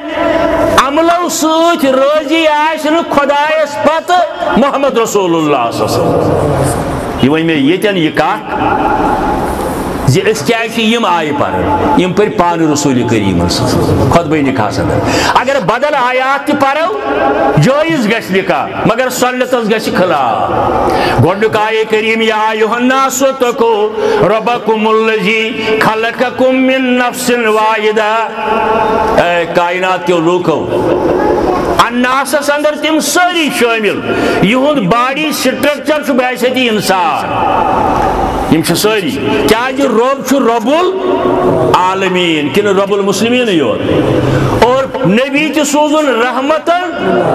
عملو سۭتۍ رٲضی آسہِ نہٕ خۄدایس پتہٕ محمد رسول اللہ صلی اللہ علیہ وسلم۔ یہِ وۄنۍ مےٚ ییٚتٮ۪ن یہِ کتھ زِ أسۍ کیازِ چھِ یِم آیہِ پران، یِم پٔرۍ پانہٕ رسول کریٖمن سٕنٛز خطبہ نکاحس اندر۔ اگر بدل آیات تہِ پرو، جٲیز گژھِ نکاح، مگر سنتس گژھِ خلاف۔ گۄڈنیُک آیے کریم، یا ایھا الناس اتقوا ربکم الذی خلقکم من نفس واحدہ۔ اے کائنات کیو لوکو، الناسس اندر تِم سٲری شٲمِل، یِہُنٛد باڈی سٹرکچر چھُ بحیثیت انسان۔ یِم چھِ سٲری، کیازِ رۄب چھُ رب العالمین، کِنہٕ رب المسلمین یوت؟ اور نبی تہِ سوزُن رحمتن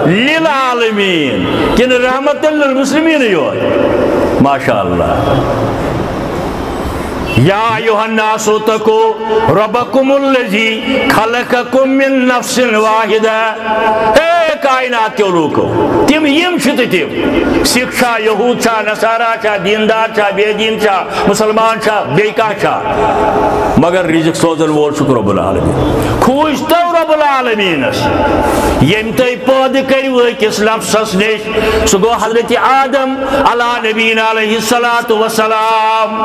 للعالمین، کِنہٕ رحمتن للمسلمین یوت؟ ماشاء اللہ۔ یا ایھا الناس اتقوا ربکم الذی خلقکم من نفس واحدہ۔ اے کائنات کیو لوکو، تِم یِم چھِ تہٕ تِم، سکھ چھا، یہود چھا، نصارا چھا، دیندار چھا، بے دین چھا، مسلمان چھا، بیٚیہِ کانٛہہ چھا، مگر رزق سوزن وول چھُکھ رب العالمین۔ کھوٗژ تو رب العالمینس، ییٚمۍ تۄہہِ پٲدٕ کٔرِو أکِس نفسس نِش، سُہ گوٚو حضرت آدم علیٰ نبینا علیہ الصلوۃ والسلام۔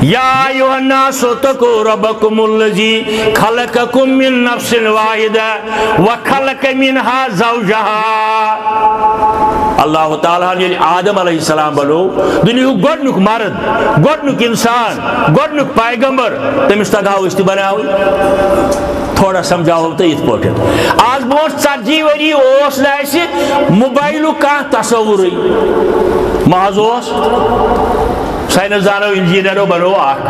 یا ایھا الناس اتقوا ربکم الذی خلقکم من نفس واحدہ وخلق منها زوجها۔ اللہ تعالیٰ ہن ییٚلہِ آدم علیہ السلام بنوو، دُنیاہُک گۄڈٕنیُک مرد، گۄڈٕنیُک انسان، گۄڈٕنیُک پیغمبر، تٔمِس تگہاو أسۍ تہِ بناوٕنۍ؟ تھوڑا سمجھاوو تہٕ یِتھ پٲٹھۍ۔ آز برونٛٹھ ژتجی ؤری اوس نہٕ اَسہِ موبایلُک کانٛہہ تصورٕے۔ محض اوس ساینس دانو، انجینئرو بنوو اکھ،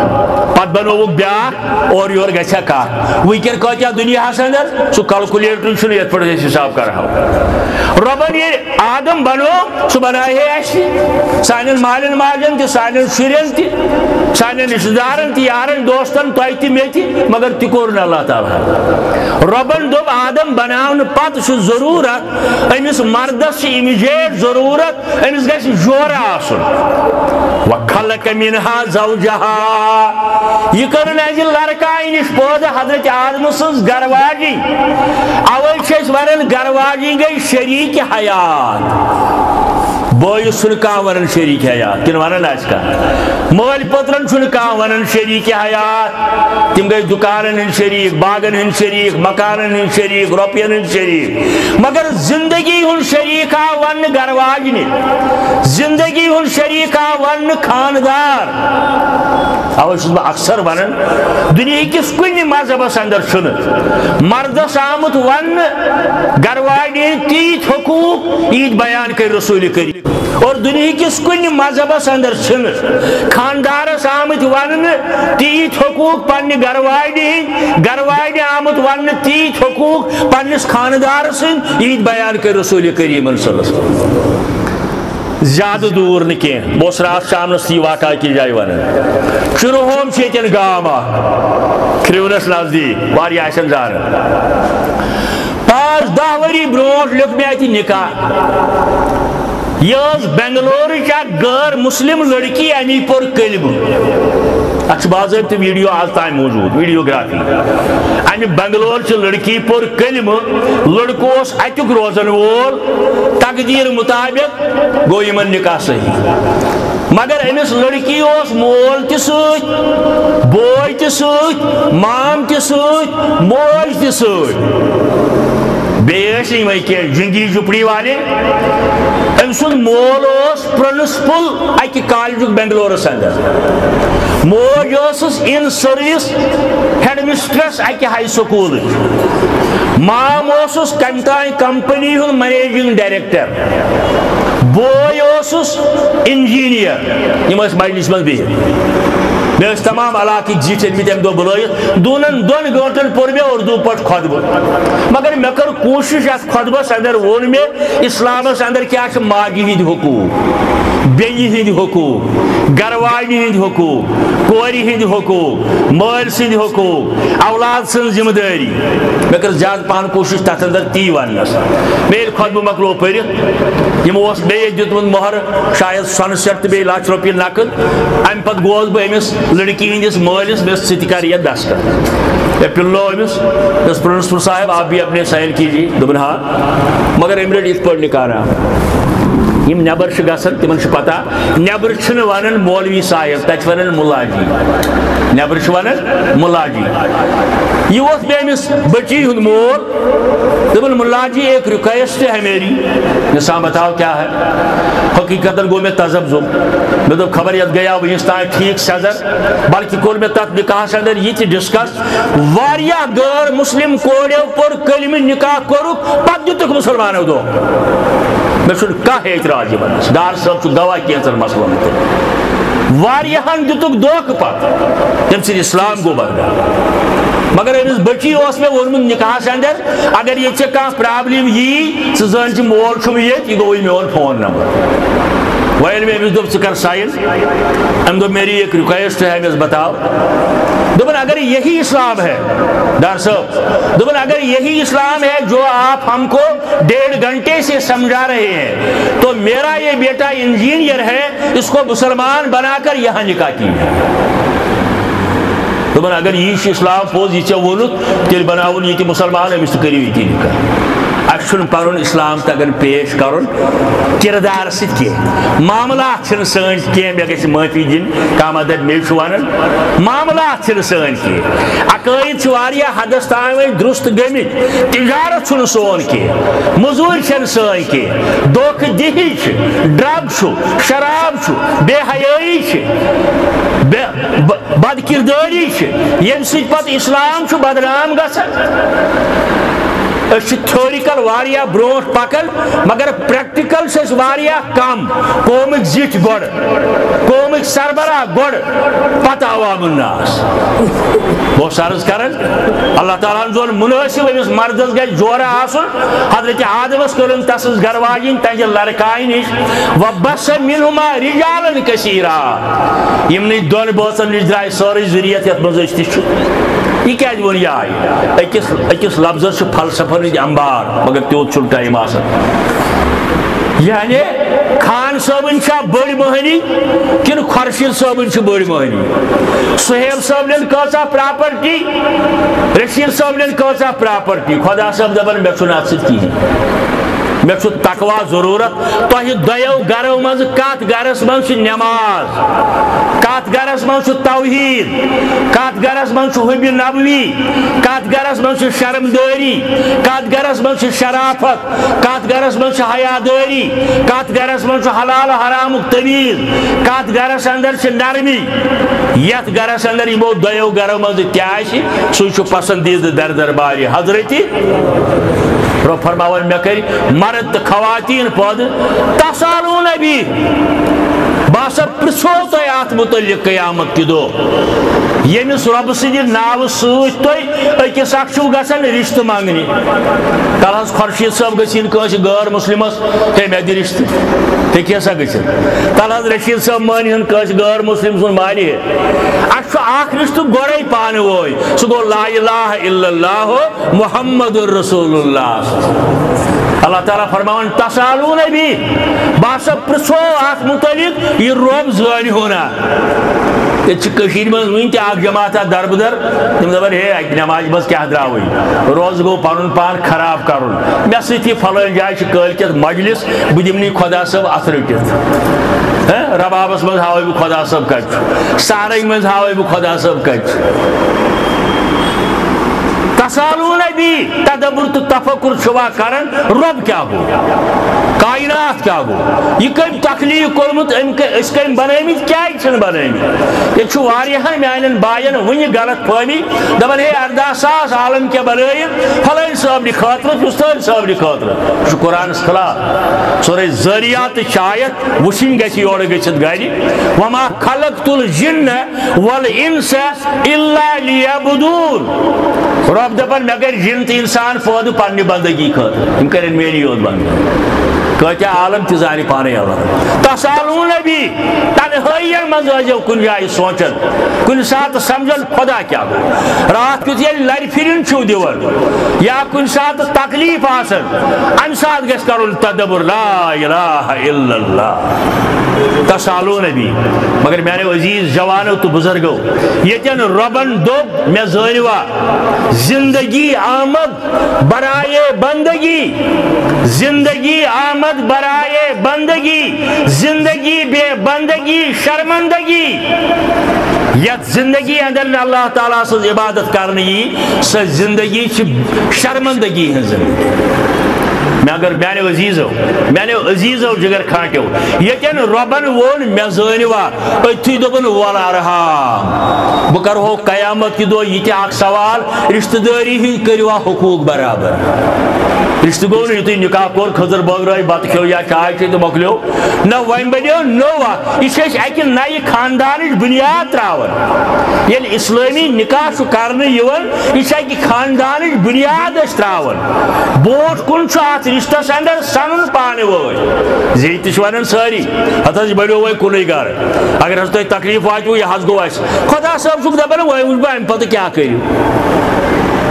پتہٕ بنووُکھ بیاکھ، اورٕ یورٕ گژھِ ہا کتھ۔ وٕنکیٚن کۭتیاہ دُنیاہس اندر سُہ کیلکولیٹرٕے چھُنہٕ یتھ پٲٹھۍ أسۍ حساب کرہاو۔ رۄبن ییٚلہِ آدم بنوو، سُہ بنایہِ ہے اَسہِ، سانٮ۪ن مالٮ۪ن ماجٮ۪ن تہِ، سانٮ۪ن شُرٮ۪ن تہِ، سانٮ۪ن رشتہٕ دارن تہِ، یارن دوستن، تۄہہِ تہِ مےٚ تہِ، مگر تہِ کوٚر نہٕ اللہ تعالیٰ ہن۔ رۄبن دوٚپ، آدم بناونہٕ پتہٕ چھُ ضروٗرت أمِس مردس چھِ اِمِجیٹ ضروٗرت، أمِس گژھِ جورٕ آسُن۔ وَخَلَقَ مِنْهَا زَوْجَهَا۔ یہِ کٔرٕن اَسہِ لڑکاے نِش پٲدٕ حضرت آدم سٕنٛز گرٕ واجِنۍ۔ اَوَے چھِ أسۍ وَنان گرٕ واجِنۍ گٔے شریٖک حیات۔ بٲیِس چھُنہٕ کانٛہہ وَنان شریٖک حیات، کِنہٕ وَنان آسہِ کانٛہہ؟ مٲلۍ پٔترَن چھُنہٕ کانٛہہ وَنان شریٖک حیات۔ تِم گٔے دُکانن ہٕنٛدۍ شریٖک، باغن ہٕنٛدۍ شریٖک، مکانن ہٕنٛدۍ شریٖک، رۄپین ہٕنٛدۍ شریٖک۔ مگر زندگی ہُنٛد شریٖک آو وننہٕ گرٕ واجنہِ، زندگی ہُنٛد شریٖک آو وننہٕ خاندار۔ اوے چھُس بہٕ اکثر ونان، دُنیہکِس کُنہِ مذہبس اندر چھُنہٕ مردس آمُت وننہٕ گرٕ واجنہِ ہٕنٛدۍ تیٖتۍ حقوٗق، ییٖتۍ بیان کٔرۍ رسول کریم۔ اور دُنیہکِس کُنہِ مذہبس اندر چھِنہٕ خاندارس آمٕتۍ وننہٕ تیٖتۍ حقوٗق پننہِ گرٕ واجنہِ ہٕنٛدۍ، گرٕ واجنہِ آمُت وننہٕ تیٖتۍ حقوٗق پننِس خاندارس سٕنٛدۍ، ییٖتۍ بیان کٔرۍ رسول کریٖمن صلی اللہ علیہ وسلم۔ زیادٕ دوٗر نہٕ کینٛہہ، بہٕ اوسُس راتھ شامنس تہِ یہِ واقعہٕ أکِس جایہِ ونان۔ شُرہوم چھُ ییٚتٮ۪ن گام اکھ، کھرٛونس نزدیٖک، واریاہ آسن زانان۔ پانٛژھ دَہ ؤری برونٛٹھ لیوٚکھ مےٚ اَتہِ نِکاح۔ یہِ ٲس بنگلورٕچ اکھ غٲر مسلم لڑکی، اَمی پوٚر کلمہٕ۔ اَتھ چھُ باضٲبطہٕ ویڈیو آز تام موجود، ویڈیوگرافی۔ اَمہِ بنگلور چہِ لڑکی پوٚر کلمہٕ۔ لڑکہٕ اوس اَتیُک روزن وول، تقدیٖر مطابق گوٚو یِمن نِکاح صحیح۔ مگر أمِس لڑکی اوس مول تہِ سۭتۍ، بوے تہِ سۭتۍ، مام تہِ سۭتۍ، موج تہِ سۭتۍ۔ بیٚیہِ ٲسۍ یِمے کینٛہہ جنگی جھپڑی والے۔ أمۍ سُنٛد مول اوس پرنسپل اکہِ کالجُک بنگلورس اندر۔ موج ٲسٕس ان سروس ہیڈ مسٹریس اکہِ ہائی سکولٕچ۔ مام اوسُس کمہِ تام کمپنی ہُنٛد منیجنگ ڈائریکٹر۔ بوے اوسُس انجینئر۔ یِم ٲسۍ مجلس منٛز بِہِتھ۔ مےٚ ٲسۍ تمام علاقٕکۍ زِٹھۍ أنمٕتۍ اَمہِ دۄہ بُلٲیِتھ۔ دوٗنن دۄن گٲنٛٹن پوٚر مےٚ اردو پٲٹھۍ خطبہٕ۔ مگر مےٚ کٔر کوٗشِش، یَتھ خطبس اندر ووٚن مےٚ، اسلامس اندر کیٛاہ چھِ ماجہِ ہٕنٛدۍ حقوٗق، بیٚنہِ ہٕنٛدۍ حقوٗق، گرٕ واجنہِ ہٕنٛدۍ حقوٗق، کورِ ہٕنٛدۍ حقوٗق، مٲلۍ سٕنٛدۍ حقوٗق، اولاد سٕنٛز ذمہٕ دٲری۔ مےٚ کٔر زیادٕ پہن کوٗشِش تَتھ اندر تی وننس۔ مےٚ ییٚلہِ خطبہٕ مۄکلوو پٔرِتھ، یِمو اوس بیٚیہِ دیُتمُت مۄہر، شاید سۄنہٕ سٮ۪ٹ تہٕ بیٚیہِ لچھ رۄپیہِ نقد۔ اَمہِ پتہٕ گوس بہٕ أمِس لڑکی ہٕنٛدِس مٲلِس، مےٚ ٲس، "ژٕ تہِ کر یتھ دستخط۔" مےٚ پِلنوو أمِس، دوٚپُس، "پرنسپل صاحب، آپ بھی اپنے سائن کیجیے۔" دوٚپُن، "ہاں۔" مگر أمۍ رٔٹۍ یِتھ پٲٹھۍ نِکاح نامہٕ۔ یِم نٮ۪بر چھِ گژھان، تِمن چھِ پتہ، نٮ۪برٕ چھِنہٕ ونان مولوی صاحب، تتہِ چھِ ونان مُلا جی۔ نٮ۪برٕ چھِ ونان مُلا جی۔ یہِ ووت مےٚ أمِس بٔچی ہُنٛد مول۔ دوٚپُن، "مُلا جی، ایک ریکویسٹ ہے میری۔" مےٚ سا بتاو کیا ہے؟ حقیقتاً گوٚو مےٚ تذبذب۔ مےٚ دوٚپ، خبر یتھ گٔیا وٕنِس تام ٹھیٖک سیزر، بلکہِ کوٚر مےٚ تتھ نکاحس اندر یہِ تہِ ڈسکس۔ واریاہ غٲر مسلم کوریو پوٚر کلمہٕ، نکاح کوٚرُکھ، پتہٕ دیُتُکھ مسلمانو دھوکہٕ۔ مےٚ چھُنہٕ کانٛہہ اعتراض یِمن نِش۔ ڈار صٲب چھُ گواہ کینٛژن مسلن مُتعلق۔ واریاہن دیُتُکھ دھوکہٕ پتہٕ، تٔمۍ سۭتۍ اسلام گوٚو برباد۔ مگر أمِس بٔچی اوس مےٚ ووٚنمُت نکاحس اندر، اگر ییٚتہِ ژےٚ کانٛہہ پرابلم یی، ژٕ زٲنۍ زِ مول چھُم ییٚتہِ، یہِ گوٚوُے میون فون نمبر۔ وۄنۍ ییٚلہِ مےٚ أمِس دوٚپ، "ژٕ کر ساین"، أمۍ دوٚپ، "میری ایک ریکویسٹ ہے، ہمیں بتاؤ۔" دوٚپُن، "اگر یہی اسلام ہے، ڈار صٲب، دوٚپُن، اگر یہی اسلام ہے جو آپ ہم کو ڈیڑھ گھنٹے سے سمجھا رہے ہیں، تو میرا یہ بیٹا انجینئر ہے، اس کو مسلمان بنا کر یہاں نکاح کیجیے۔" دوٚپُن، "اگر یی چھُ اسلام پوٚز، یہِ ژےٚ ووٚنُتھ، تیٚلہِ بناوُن یہِ تہِ مسلمان، أمِس تہِ کٔرِو یہِ تہِ نکاح۔" اَسہِ چھُنہٕ پَنُن اِسلام تَگان پیش کَرُن کِردار سۭتۍ کینٛہہ۔ معاملات چھِنہٕ سٲنۍ کینٛہہ، مےٚ گژھِ معٲفی دِنۍ، کانٛہہ ما دَپہِ مے چھُ وَنان۔ معاملات چھِنہٕ سٲنۍ کینٛہہ۔ عقٲیِد چھِ واریاہ حدس تام وۄنۍ درست گٔمٕتۍ۔ تجارت چھُنہٕ سون کینٛہہ، مٔزوٗرۍ چھَنہٕ سٲنۍ کینٛہہ، دھوکہٕ دِہی چھِ، ڈرگ چھُ، شراب چھُ، بے حیٲیی چھِ، بے-، ب-، بد کردٲری چھِ، ییٚمہِ سۭتۍ پتہٕ اسلام چھُ بدنام گژھان۔ أسۍ چھِ تھیوریکل واریاہ برونٛٹھ پکان، مگر پریکٹیکل چھِ أسۍ واریاہ کم۔ قومٕکۍ زِٹھۍ گۄڈٕ، قومٕکۍ سربراہ گۄڈٕ، پتہٕ عوام الناس۔ بہٕ اوسُس عرض کران، اللہ تعالیٰ ہن زون مُنٲسِب، أمِس مردس گژھِ جورٕ آسُن۔ حضرت آدمس کٔرٕن تسٕنز گرٕ واجِنۍ تہنٛدِ لڑکایہِ نِش، وبث منہما رجالا کثیرا۔ یِمنٕے دۄن بٲژن نِش درٛاے سٲرٕے ذُریت، یتھ منٛز أسۍ تہِ چھِ۔ یہِ کیازِ ووٚن یہِ آیہِ؟ أکِس، أکِس لفظس چھُ فلسفن ہٕنٛدۍ انبار، مگر تیوٗت چھُنہٕ ٹایم آسان۔ یعنی خان صٲبٕنۍ چھا بٔڑ مٔہنی کِنہٕ خۄرشیٖد صٲبٕنۍ چھِ بٔڑ مٔہنی؟ سُہیل صٲبنٮ۪ن کۭژاہ پراپرٹی، رشیٖد صٲبنٮ۪ن کۭژاہ پراپرٹی؟ خۄدا صٲب دَپان، مےٚ چھُنہٕ اَتھ سۭتۍ کِہیٖنۍ۔ مےٚ چھُ تقوا ضروٗرت۔ تۄہہِ دۄیو گرو منٛز کتھ گرس منٛز چھِ نماز؟ کتھ گرس منٛز چھُ توحید؟ کتھ گرس منٛز چھُ حب نبوی؟ کتھ گرس منٛز چھُ شرمدٲری؟ کتھ گرس منٛز چھِ شرافت؟ کتھ گرس منٛز چھِ حیادٲری؟ کتھ گرس منٛز چھُ حلال حرامُک تمیٖز؟ کتھ گرس اندر چھِ نرمی؟ یتھ گرس اندر یِمو دۄیو گرو منٛز تہِ آسہِ، سُے چھُ پسندیدٕ در دربارِ حضرتی۔ رۄب فرماوان، مےٚ کٔرۍ مرد تہٕ خواتین پٲدٕ، تسالون بی، بہٕ ہسا پرژھو تۄہہِ اتھ متعلق قیامت کہِ دۄہ، ییٚمِس رۄبہٕ سٕنٛدِ ناوٕ سۭتۍ تُہۍ أکِس اکھ چھِو گژھان رِشتہٕ منٛگنہِ۔ تَلہٕ حظ خۄرشیٖد صٲب گٔژھِن کٲنٛسہِ غٲر مُسلِمَس، ہے، مےٚ دِ رِشتہٕ۔ ہیٚکہِ ہسا گٔژھِتھ۔ تَلہٕ حظ رشیٖد صٲب مٲنۍ ہُن کٲنٛسہِ غٲر مُسلِم سُنٛد مالہِ ہے۔ اَسہِ چھُ اکھ رِشتہٕ گۄڈَے پانہٕ وٲنۍ۔ سُہ گوٚو لا الہ الا اللہ محمد رسول اللہ۔ اللہ تعالیٰ فرماوان، تسالون بی، بہٕ ہسا پرژھو اتھ متعلق، یہِ رۄب زٲنہِ ہو نا۔ ییٚتہِ چھِ کٔشیٖرِ منٛز وٕنہِ تہِ اکھ جماعت اکھ دربٕدر، تِم دپان، ہے، اکہِ نمازِ منٛز کیٛاہ درٛاوٕے؟ روزٕ گوٚو پنُن پان خراب کرُن۔ مےٚ سۭتۍ یہِ فلٲنۍ جایہِ چھِ کٲلۍ کٮ۪تھ مجلس، بہٕ دِمہٕ نہٕ یہِ خۄدا صٲب اتھٕ رٔٹِتھ۔ ہہ؟ ربابس منٛز ہاوے بہٕ خۄدا صٲب کتہِ چھُ، سارنگ منٛز ہاوے بہٕ خۄدا صٲب کتہِ چھُ۔ تسالون بی، تدبر تہٕ تفکر چھُوا کران، رۄب کیٛاہ گوٚو؟ کائنات کیٛاہ گوٚو؟ یہِ کٔمۍ تخلیق کوٚرمُت؟ أمۍ کٔمۍ، أسۍ کٔمۍ بنٲومٕتۍ؟ کیٛازِ چھِنہٕ بنٲومٕتۍ؟ ییٚتہِ چھُ واریاہن میانٮ۪ن باین وٕنہِ غلط فہمی، دپان، ہے، ارداہ ساس عالم کیٛاہ بنٲیِکھ فلٲنۍ صٲبنہِ خٲطرٕ، پُستٲنۍ صٲبنہِ خٲطرٕ۔ یہِ چھُ قرآنس خلاف۔ سورہ ذاریات چھِ آیت، وٕچھِنۍ گژھِ یورٕ گٔژھِتھ گرِ۔ وما خلقت الجن والانس الا لیعبدون۔ رۄب دپان، مےٚ کٔرۍ جِن تہٕ انسان پٲدٕ پننہِ بندگی خٲطرٕ، یِم کٔرِن میٲنی یوت بندگی۔ کۭتیاہ عالم تہِ زانہِ پانے اللہ۔ تسالون بی، تنہٲیین منٛز ٲسۍزیو کُنہِ جایہِ سونچان، کُنہِ ساتہٕ سمجھان خۄدا کیٛاہ گوٚو۔ راتھ کیُتھ ییٚلہِ لرِ پھِرِن چھِو دِوان یا کُنہِ ساتہٕ تکلیف آسان، امہِ ساتہٕ گژھِ کرُن تدبر، لا الہ الا اللہ۔ تسالون بی، مگر میانیو عزیز جوانو تہٕ بزرگو، ییٚتٮ۪ن رۄبن دوٚپ، مےٚ زٲنِوا، زندگی آمد برائے بندگی، زندگی آمد برائے بندگی، زندگی بے بندگی شرمندگی۔ یتھ زندگی اندر نہٕ اللہ تعالیٰ سٕنٛز عبادت کرنہٕ یی، سۄ زندگی چھِ شرمندگی ہٕنٛز زندگی۔ مےٚ اگر، میانیو عزیزو، میانیو عزیزو جگر کھانٹیو، ییٚتٮ۪ن رۄبن ووٚن، مےٚ زٲنِوا، أتھی دوٚپُن، "وَالْأَرْحَامَ"۔ بہٕ کرہو قیامت کہِ دۄہ یہِ تہِ اکھ سوال، رشتہٕ دٲری ہٕنٛدۍ کٔرِوا حقوٗق برابر؟ رشتہٕ گوٚو نہٕ یُتھُے نکاح کوٚر، خٔزٕر بٲگرٲے، بتہٕ کھیوٚو یا چاے چے تہٕ مۄکلیو۔ نہ، وۄنۍ بنیو نوٚو اکھ۔ یہِ چھِ أسۍ اکہِ نَیہِ خاندانٕچ بُنیاد تراوان۔ ییٚلہِ اسلٲمی نکاح چھُ کرنہٕ یِوان، یہِ چھِ اکہِ خاندانٕچ بُنیاد أسۍ تراوان۔ برونٛٹھ کُن چھُ اتھ رشتس اندر سنُن پانہٕ وٲنۍ۔ زِ یہِ تہِ چھِ ونان سٲری، ہتہٕ حظ بٔڑیو وۄنۍ کُنُے گرٕ۔ اگر حظ تۄہہِ تکلیف واتِوٕ، یہِ حظ گوٚو اسہِ۔ خۄدا صٲب چھُکھ دپان، وۄنۍ وٕچھ بہٕ امہِ پتہٕ کیٛاہ کٔرِو۔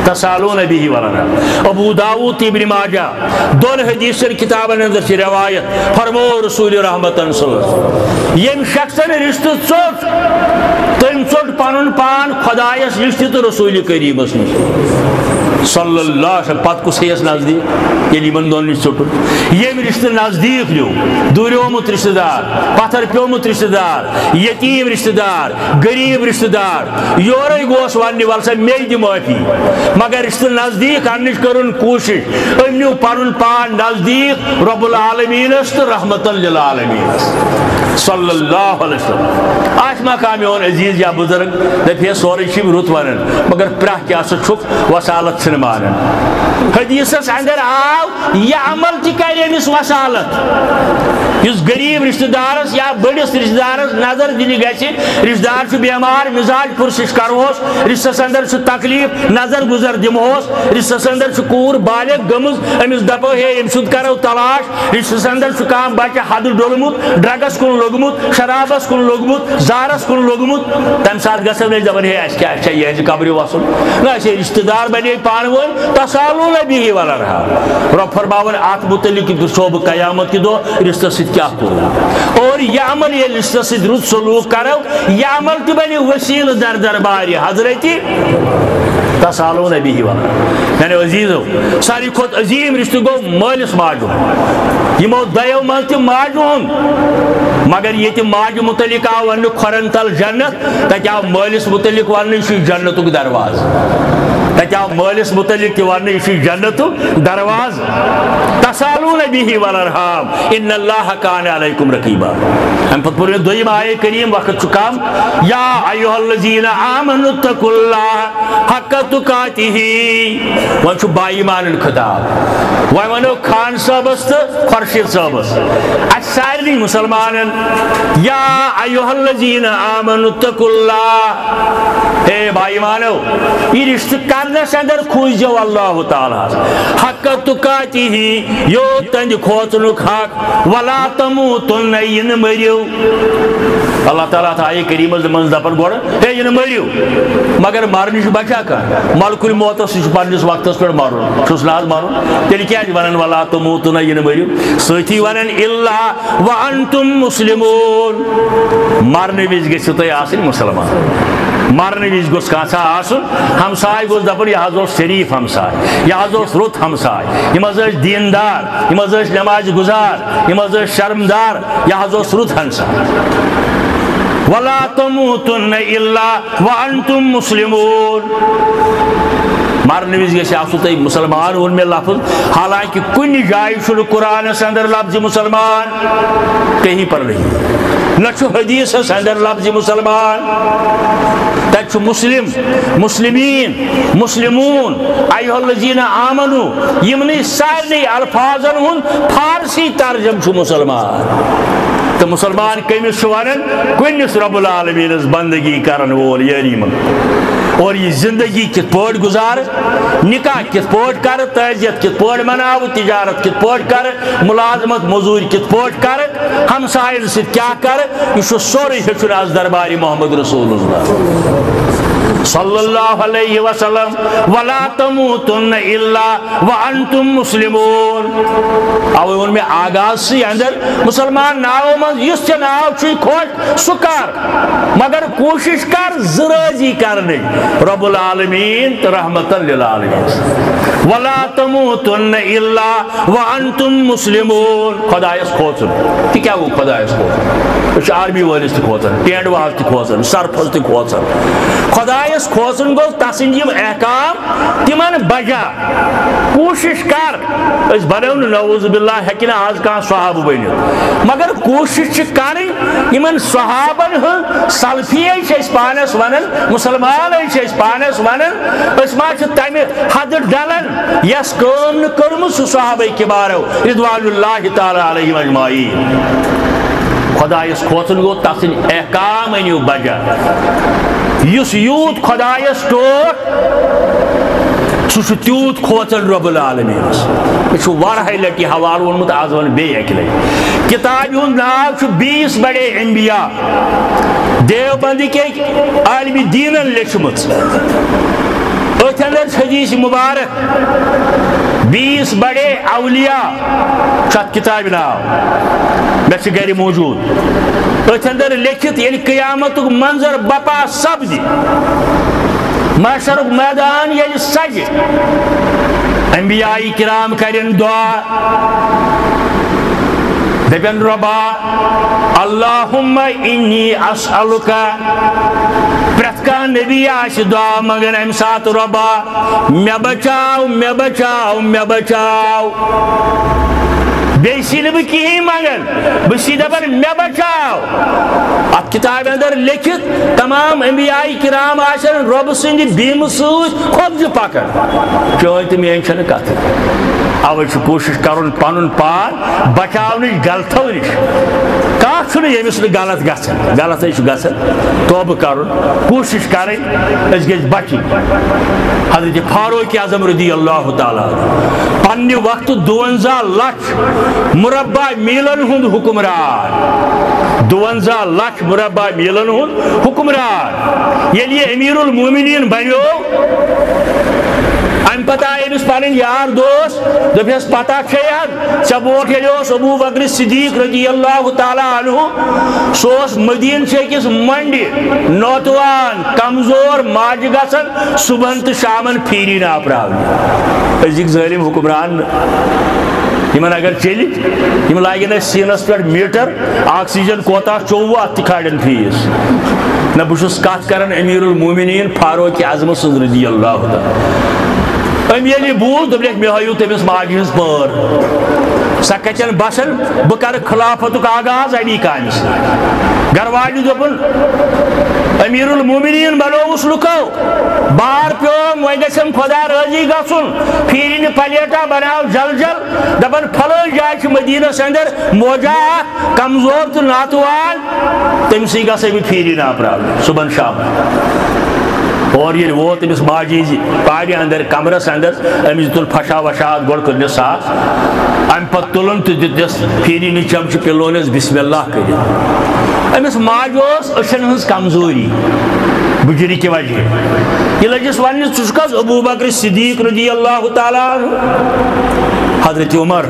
تسالون به ولنا۔ ابو داؤد تہٕ ابن ماجہ دۄن حدیثن کتابن اندر چھِ روایت، فرموو رسول رحمتن صلی اللہ علیہ وسلم، ییٚمۍ شخصن رشتہٕ ژوٚٹ، تٔمۍ ژوٚٹ پنُن پان خدایس نِش تہِ تہٕ رسول کریمس نِش صلی اللہ علیہ وسلم۔ پتہٕ کُس ہیٚیس نزدیٖک ییٚلہِ یِمن دۄن نِش ژوٚٹُن؟ ییٚمۍ رشتہٕ نزدیٖک نیوٗ، دوٗریومُت رشتہٕ دار، پتھر پیومُت رشتہٕ دار، یتیٖم رشتہٕ دار، غریب رشتہٕ دار، یورے گوس وننہِ، "ول سا مے دِ معٲفی"، مگر رشتہٕ نزدیٖک اننٕچ کٔرٕن کوٗشش۔ أمۍ نیوٗ پنُن پان نزدیٖک رب العالمینس تہٕ رحمتن للعالمینس صلی اللہ علیہ وسلم۔ آسہِ ما کانٛہہ میون عزیز یا بزرگ، دپہِ ہے سورُے چھُ یِم رُت ونان، مگر پرٛاہ کیٛاہ سا چھُکھ، وسالت چھِنہٕ مانان۔ حدیثس اندر آو، یہِ عمل تہِ کرِ أمِس وسالت۔ یُس غریب رشتہٕ دارس یا بٔڑِس رشتہٕ دارس نظر دِنہِ گژھِ، رشتہٕ دار چھُ بیمار، مزاج پرسش کرہوس، رشتس اندر چھُ تکلیف، نظر گزر دِمہوس، رشتس اندر چھُ کوٗر بالغ گٔمٕژ، أمِس دپو ہے أمۍ سُنٛد کرو تلاش، رشتس اندر چھُ کانٛہہ بچہ حدٕ ڈوٚلمُت، ڈرگس کُن لوٚگمُت، شرابس کُن لوٚگمُت، زہرس کُن لوٚگمُت، تمہِ ساتہٕ گژھو نہٕ أسۍ دپان ہے اسہِ کیٛاہ، اسہِ چھا یِہنٛزِ قبرِ وسُن؟ نہ، اسہِ ہے رشتہٕ دار بنے پانہٕ ؤنۍ، تسالون به ولرحام۔ رب فرماوان اتھ متعلق تہِ چھُسو بہٕ قیامت کہِ دۄہ رشتس سۭتۍ کیٛاہ کوٚرُو۔ اور یہِ عمل ییٚلہِ رشتس سۭتۍ رُت سلوک کرو، یہِ عمل تہِ بنہِ وسیلہٕ در دربارِ حضرت تسالون به ولرحام۔ یعنی عزیزو، ساروی کھۄتہٕ عظیٖم رشتہٕ گوٚو مٲلِس ماجہِ ہُنٛد۔ یِمو دۄیو منٛز تہِ ماجہِ ہُنٛد، مگر ییٚتہِ ماجہِ متعلق آو وننہٕ کھۄرن تل جنت، تتہِ آو مٲلِس متعلق وننہٕ، یہِ چھُ جنتُک دروازٕ۔ تتہِ آو مٲلِس متعلق تہِ وننہٕ، یہِ چھُ جنتُک دروازٕ۔ تسالون به ولرحام، ان اللہ کان علیکم رقیبا۔ امہِ پتہٕ پوٚر مےٚ دوٚیِم آیے کریم، وقت چھُ کم۔ یا ایھا الذین آمنوا اتقوا اللہ حق تقاتہ۔ وۄنۍ چھُ با ایمانن خطاب۔ وۄنۍ ونو خان صٲبس تہٕ خورشید صٲبس، اسہِ سارنٕے مسلمانن، یا ایھا الذین آمنوا اتقوا اللہ، اے با ایمانو، یہِ رشتہٕ کرنس اندر کھوٗژ زیو اللہ تعالیٰ ہس، حق تقاتہ، یوت تہنٛدِ کھوژنُک حق، ولا تموتن، یہِ نہٕ مٔرِو۔ اللہ تعالیٰ تہٕ آیہِ کریٖمس منٛز دپان گۄڈٕ، ہے، یہِ نہٕ مٔرِو، مگر مرنٕچ بچا کانٛہہ؟ ملک الموتس چھُ پننِس وقتس پٮ۪ٹھ مرُن، چھُس نہٕ حظ مرُن؟ تیٚلہِ کیٛازِ ونان ولا تموتن، یہِ نہٕ مٔرِو؟ سۭتی ونان الا وانتم مسلمون، مرنہٕ وِزِ گٔژھِو تُہۍ آسٕنۍ مُسلمان۔ مرنہٕ وِزِ گوٚژھ کانٛژھا آسُن، ہمساے گوٚژھ دپُن، یہِ حظ اوس شریٖف ہمساے، یہِ حظ اوس رُت ہمساے، یِم حظ ٲسۍ دیٖندار، یِم حظ ٲسۍ نماز گُزار، یِم حظ ٲسۍ شرمدار، یہِ حظ اوس رُت ہمساے۔ ولا تموتن الا وانتم مسلمون۔ مرنہٕ وِزِ گژھِ آسُن تۄہہِ مُسلمان، ووٚن مےٚ لفظ، حالانکہِ کُنہِ جایہِ چھُنہٕ قرآنس اندر لفظ مسلمان، کہیں پر نہیں، نہ چھُ حدیثس اندر لفظ مسلمان۔ تتہِ چھُ مسلم، مسلمین، مسلمون، ایھا الذین آمنو، یِمنٕے سارنٕے الفاظن ہُنٛد فارسی ترجمہٕ چھُ مسلمان۔ تہٕ مسلمان کٔمِس چھُ ونان؟ کُنِس رب العالمینس بندگی کرن وول یٲری منٛز۔ اور یہِ زندگی کِتھ پٲٹھۍ گُزارٕ، نکاح کِتھ پٲٹھۍ کرٕ، تعزیت کِتھ پٲٹھۍ مناوٕ، تجارت کِتھ پٲٹھۍ کرٕ، ملازمت مزوٗرۍ کِتھ پٲٹھۍ کرٕ، ہمساین سۭتۍ کیٛاہ کرٕ، یہِ چھُ سورُے ہیٚچھُن از دربارِ محمد رسول اللہ صلی اللہ علیہ وسلم۔ ولا تموتن الا وانتم مسلمون۔ اوے ووٚن مےٚ آغازسٕے اندر، مسلمان ناوو منٛز یُس ژےٚ ناو چھُے خۄش، سُہ کر، مگر کوٗشِش کر زٕ رٲضی کرنٕچ، رب العالمین تہٕ رحمتن للعالمین۔ ولا تموتن الا وانتم مسلمون۔ خدایس کھوژُن۔ تہِ کیٛاہ گوٚو خدایس کھوژُن؟ أسۍ چھِ آرمی وٲلِس تہِ کھوژان، ٹینٹ واہس تہِ کھوژان، سرپھس تہِ کھوژان۔ خدایس کھوژُن گوٚو تسٕنٛدۍ یِم احکام تِمن بجا۔ کوٗشِش کر، أسۍ بنو نہٕ نعوذ باللہ، ہیٚکہِ نہٕ آز کانٛہہ صحابہٕ بٔنِتھ، مگر کوٗشِش چھِ کرٕنۍ یِمن صحابن ہٕنٛز سلفی چھِ أسۍ پانس ونان، مسلمان چھِ أسۍ پانس ونان، أسۍ ما چھِ تمہِ حدٕ ڈلان یۄس کٲم نہٕ کٔرمٕژ چھُ صحابہ کبارو رضوان اللہ تعالیٰ علیہم اجمعین۔ خدایس کھوژُن گوٚو تسٕنٛدۍ احکام أنِو بجا۔ یُس یوٗت خدایس ٹوٹھ، سُہ چھُ تیوٗت کھوژان رب العالمینس۔ مےٚ چھُ واریاہہِ لٹہِ یہِ حوالہٕ ووٚنمُت، آز ونہٕ بیٚیہِ اکہِ لٹہِ۔ کتابہِ ہُنٛد ناو چھُ بیس بڑے انبیاء، دیوبندٕکۍ أکۍ عالمِ دیٖنن لیچھمٕژ۔ أتھۍ اندر چھِ حدیث مبارک، بیس بڑے اولیاء چھُ اتھ کتابہِ ناو، مےٚ چھُ گرِ موجود۔ أتھۍ اندر لیکھِتھ، ییٚلہِ قیامتُک منظر بپا سپدِ، محشرُک میدان ییٚلہِ سجہِ، انبیاء کرام کرن دعا، دپن، رۄبا، اللہم انی اسألک، پرٛٮ۪تھ کانٛہہ نبی آسہِ دعا منگان امہِ ساتہٕ، رۄبا، مےٚ بچاو، مےٚ بچاو، مےٚ بچاو۔ بیٚیہِ چھُس نہٕ بہٕ کِہیٖنۍ منگان، بہٕ چھُس دپان، مےٚ بچاو۔ اتھ کتابہِ اندر لیکھِتھ، تمام انبیاء کرام آسن رۄبہٕ سٕنٛدِ بیمہٕ سۭتۍ کھۄتجہِ پکان۔ چٲنۍ تہٕ میٲنۍ چھنہٕ کتھٕے۔ اوے چھُ کوٗشش کرُن پنُن پان بچاونٕچ غلطو نِش۔ کانٛہہ چھُنہٕ ییٚمِس نہٕ غلط گژھان، غلطے چھُ گژھان۔ توبہٕ کرُن، کوٗشش کرٕنۍ، أسۍ گٔژھۍ بچٕنۍ۔ حضرت فاروق اعظم رضی اللہ تعالیٰ عنہ، پننہِ وقتہٕ دُوَنزاہ لچھ مربع میلن ہُنٛد حکمران، دُوَنزاہ لچھ مربع میلن ہُنٛد حکمران، ییٚلہِ یہِ امیر المومنین بنیو، امہِ پتہٕ آے أمِس پنٕنۍ یار دوس، دوٚپہس، پتہ چھے حظ، ژےٚ برونٛٹھ ییٚلہِ اوس ابو بکر صدیق رضی اللہ تعالیٰ عنہ، سُہ اوس مدینہٕ چہِ أکِس منڈِ نوتوان، کمزور ماجہِ گژھان صبحن تہٕ شامن پھیٖرِن آپراونہِ۔ أزِکۍ ظٲلِم حکمران نہٕ۔ یِمن اگر چیٚلہِ، یِم لاگن اَسہِ سیٖنس پٮ۪ٹھ میٖٹر، آکسیجن کوتاہ چوٚو، اَتھ تہِ کھالن فیٖس۔ نہ، بہٕ چھُس کتھ کران امیر المومنین فاروق اعظم سٕنٛز رضی اللہ تعالیٰ۔ أمۍ ییٚلہِ یہِ بوٗز، دوٚپنکھ، مےٚ ہٲیِو تٔمِس ماجہِ ہٕنٛز پٲر۔ سۄ کتٮ۪ن بسن، بہٕ کرٕ خلافتُک آغاز امی کامہِ سۭتۍ۔ گرٕ واجہِ دوٚپُن، امیر المومنین بنووُس لُکو، بار پیوم، وۄنۍ گژھٮ۪م خۄدا رٲضی گژھُن، پھیٖرِنہِ پلیٹا بناو جل جل، دپان، فلٲنۍ جایہِ چھِ مدینس اندر موجا اکھ کمزور تہٕ ناتوان، تٔمۍ سٕے گژھے بہٕ پھیٖرِن آپراونہِ صبحن شامن۔ اور ییٚلہِ ووت أمِس ماجہِ ہٕنٛزِ پارِ اندر، کمرس اندر، أمِس دیُتُن پھشا وشا، گۄڈٕ کٔرنس صاف، امہِ پتہٕ تُلُن تہٕ دیُتنس پھیٖرِنہِ چمچہٕ، پِلونس بسم اللہ کٔرِتھ۔ أمِس ماجہِ اوس أچھن ہٕنٛز کمزوری، بُجرِ کہِ وجہ۔ یہِ لٔجِس وننہِ، ژٕ چھُکھ حظ ابو بکر صدیق رضی اللہ تعالیٰ عنہ؟ حضرت عمر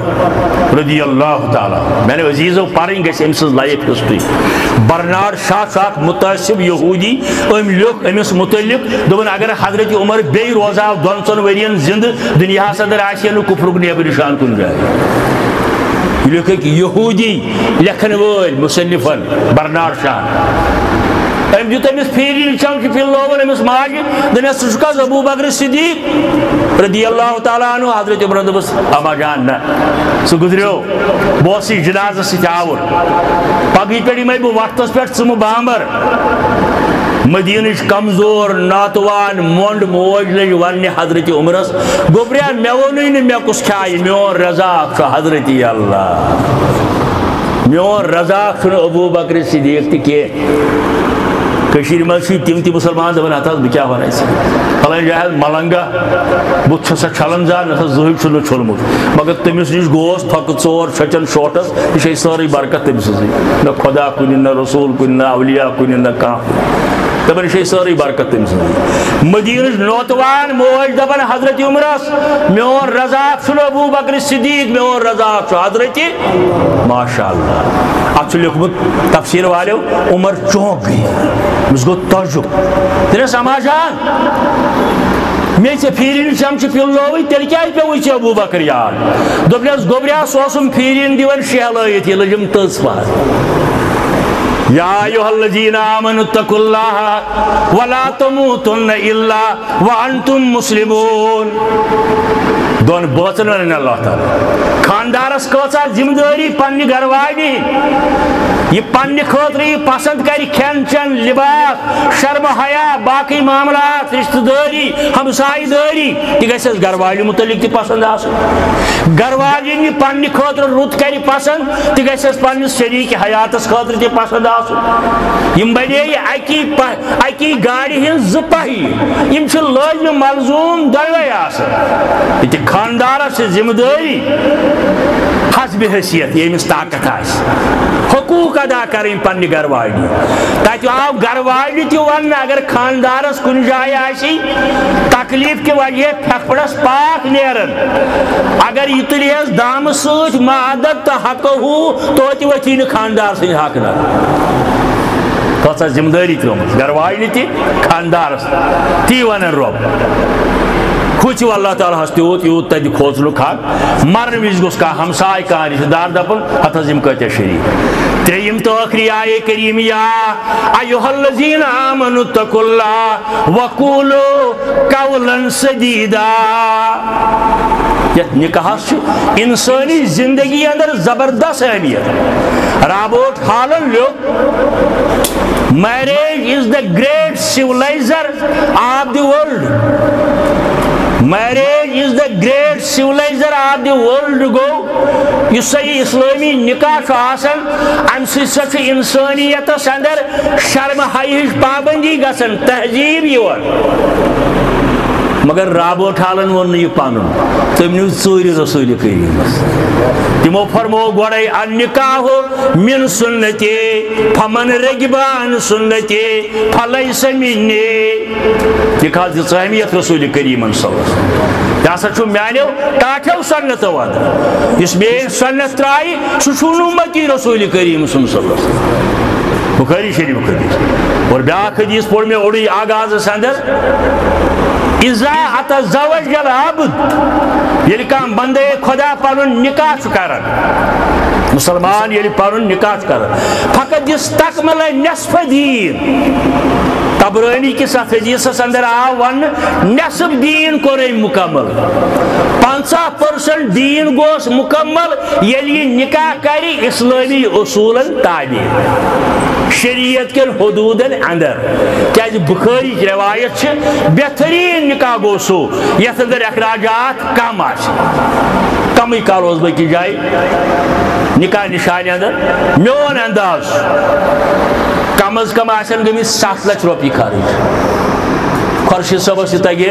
رضی اللہ تعالیٰ عنہ۔ میانیو عزیزو، پرٕنۍ گژھِ أمۍ سٕنٛز life history۔ برنارڈ شاہ چھُ اکھ متعصب یہودی، أمۍ لیوٚکھ أمِس متعلق، دوٚپُن، اگر حضرت عمر بیٚیہِ روزٕ ہا دۄن ژۄن ؤرین زندٕ، دُنیاہس اندر آسہِ ہے نہٕ کفرُک نیب نشان کُنہِ جایہِ۔ یہِ لیوٚکھ أکۍ یہودی لیکھن وٲلۍ مصنفن، برنارڈ شاہن۔ أمۍ دیُت أمِس پھیٖرِنہِ چمچہٕ، پِلنووُن أمِس ماجہِ، دوٚپنس، ژٕ چھُکھ حظ ابو بکر صدیق رضی اللہ تعالیٰ عنہ؟ حضرت عمرن دوٚپُس، اما جان، نہ، سُہ گُزریو، بہٕ اوسُس جنازس سۭتۍ آوُر۔ پگہٕکۍ پٮ۪ٹھ یِمے بہٕ وقتس پٮ۪ٹھ ژٕمہٕ بامبر۔ مدینٕچ کمزور، ناتوان، مۄنڈ موج لٔج وننہِ حضرت عمرس، گوٚبریا، مےٚ ووٚنُے نہٕ مےٚ کُس کھیایہِ، میون رزاق چھُ حضرت اللہ۔ میون رزاق چھُنہٕ ابو بکر صدیق تہِ کینٛہہ۔ کٔشیٖرِ منٛز چھِ تِم تہِ مُسلمان دَپان، ہَتہٕ حظ، بہٕ کیٛاہ وَنہٕ اَسہِ؟ فلٲنۍ جایہِ حظ ملنگا، بُتھ چھُ سا چھَلان زانٛہہ؟ نہ سا، زٕہٕے چھُنہٕ چھوٚلمُت۔ مگر تٔمِس نِش گوس تھۄکہٕ ژور چھۄچَن شوٹَس، یہِ چھےٚ سٲرٕے برکت تٔمۍ سٕنٛزٕے۔ نہ خۄدا کُنہِ، نہ رسول کُنہِ، نہ اولیاء کُنہِ، نہ کانٛہہ کُنہِ۔ دَپان، یہِ چھےٚ سٲرٕے برکت تٔمۍ سٕنٛزٕے۔ مدیٖنٕچ نوتوان موج دَپان حضرت عمرَس، میون رزاق چھُنہٕ ابو بکر صدیق، میون رزاق چھُ حضرت، ماشاء اللہ۔ اَتھ چھُ لیوٚکھمُت تفسیٖر والیو، عمر چونک گٔے۔ أمِس گوٚو تعجب۔ دوٚپنَس، اما جان، مےٚ ژےٚ پھیٖرِنہِ چمچہٕ پِلنووُے، تیٚلہِ کیٛازِ پیوٚوُے ژےٚ ابو بکر یاد؟ دوٚپنَس، گوٚبریا، سُہ اوسُم پھیٖرِن دِوان شیہلٲیِتھ، یہِ لٔجِم تٔژ پَہَر۔ یا ایھا الذین آمنوا اتقوا اللہ ولا تموتن الا وانتم مسلمون۔ دۄن بٲژن ونن اللہ تعالیٰ۔ خاندارس کۭژاہ ذمہ دٲری پننہِ گرٕ واجنہِ ہٕنٛز۔ یہِ پننہِ خٲطرٕ یہِ پسند کرِ کھٮ۪ن چٮ۪ن، لباس، شرم و حیا، باقی معاملات، رشتہٕ دٲری، ہمسایہِ دٲری، تہِ گژھٮ۪س گرٕ واجنہِ متعلق تہِ پسند آسُن۔ گرٕ واجنہِ یہِ پننہِ خٲطرٕ رُت کرِ پسند، تہِ گژھٮ۪س پننِس شریٖک حیاتس خٲطرٕ تہِ پسند آسُن۔ یِم بنے اکی پہ-، اکی گاڑِ ہٕنٛز زٕ پہی۔ یِم چھِ لٲزمہِ ملزوم دۄنوے آسان۔ یہِ تہِ خاندارس چھِ ذمہٕ دٲری حسب حیثیت، ییٚمِس طاقت آسہِ۔ حقوق ادا کرٕنۍ پننہِ گرٕ واجنہِ۔ تتہِ آو گرٕ واجنہِ تہِ وننہٕ، اگر خاندارس کُنہِ جایہِ آسی تکلیف کہِ وجہ پھٮ۪پھڑس پاک نیران، اگر یہِ تُلہِ ہس دامہٕ سۭتۍ مادت تہٕ حقہٕ ہو، توتہِ ؤتھی نہٕ خاندار سٕنٛدِ حقہٕ نہ۔ کۭژاہ ذمہٕ دٲری ترٲومٕژ گرٕ واجنہِ تہِ، خاندارس تی ونان رۄب۔ ہُہ چھُ اللہ تعالیٰ ہس تیوٗت یوٗت تتہِ کھوژنُک حق۔ مرن وِزِ گوٚژھ کانٛہہ ہمساے، کانٛہہ رشتہٕ دار دپُن، ہتہٕ حظ یِم کۭتیاہ شریٖف۔ ترٛیٚیِم تہٕ ٲخری آیے کریٖم، یا ایھا الذین آمنوا اتقوا اللہ وقولوا قولا سدیدا۔ یتھ نکاحس چھُ انسٲنی زندگی اندر زبردست اہمیت۔ رابرٹ ہالن لیوٚکھ، Marriage is the great civilizer of the world. Marriage is the great civilizer of the world۔ گوٚو، یُس سا یہِ اسلٲمی نکاح چھُ آسان، امہِ سۭتۍ سا چھُ انسٲنیتس اندر شرم حیاہٕچ پابندی گژھان، تہذیب یِوان۔ مگر رابرٹ ہالن ووٚن نہٕ یہِ پنُن، تٔمۍ نیوٗ ژوٗرِ رسول کریٖمس۔ تِمو فرموو گۄڈے، النکاح من سنتی، فمن رغب عن سنتی فلیس منی۔ نکاح دِژ اہمیت رسول کریٖمن صلی اللہ علیہ وسلم۔ یہِ ہسا چھُ میانیو ٹاٹھیو سنتو اندر۔ یُس میٲنۍ سنت ترایہِ، سُہ چھُنہٕ امتی رسول کریم سُنٛد صلی اللہ علیہ وسلم۔ بخاری شریف حدیث۔ اور بیاکھ حدیث پوٚر مےٚ اوٚڑُے آغازس اندر، اذا اتزوج العبد، ییٚلہِ کانٛہہ بندے خدا پنُن نکاح چھُ کران، مسلمان ییٚلہِ پنُن نکاح چھُ کران، فقد استکمل نصف دین۔ طبرانی کِس اتھ حدیثس اندر آو وننہٕ، نصف دین کوٚر أمۍ مکمل۔ پنژاہ پرسنٹ دین گوس مکمل، ییٚلہِ یہِ نکاح کرِ اسلٲمی اصوٗلن تابع، شریعت کٮ۪ن حدوٗدن اندر۔ کیازِ بخاری روایت چھِ، بہترین نکاح گوٚو سُہ یتھ اندر اخراجات کم آسہِ۔ کمٕے کال اوس بہٕ أکِس جایہِ نکاح نشانہِ اندر، میون انداز، کم از کم آسن گٔمٕتۍ ستھ لچھ رۄپیہِ خرٕچ۔ خۄرشیٖد صٲبس یہِ تگہِ،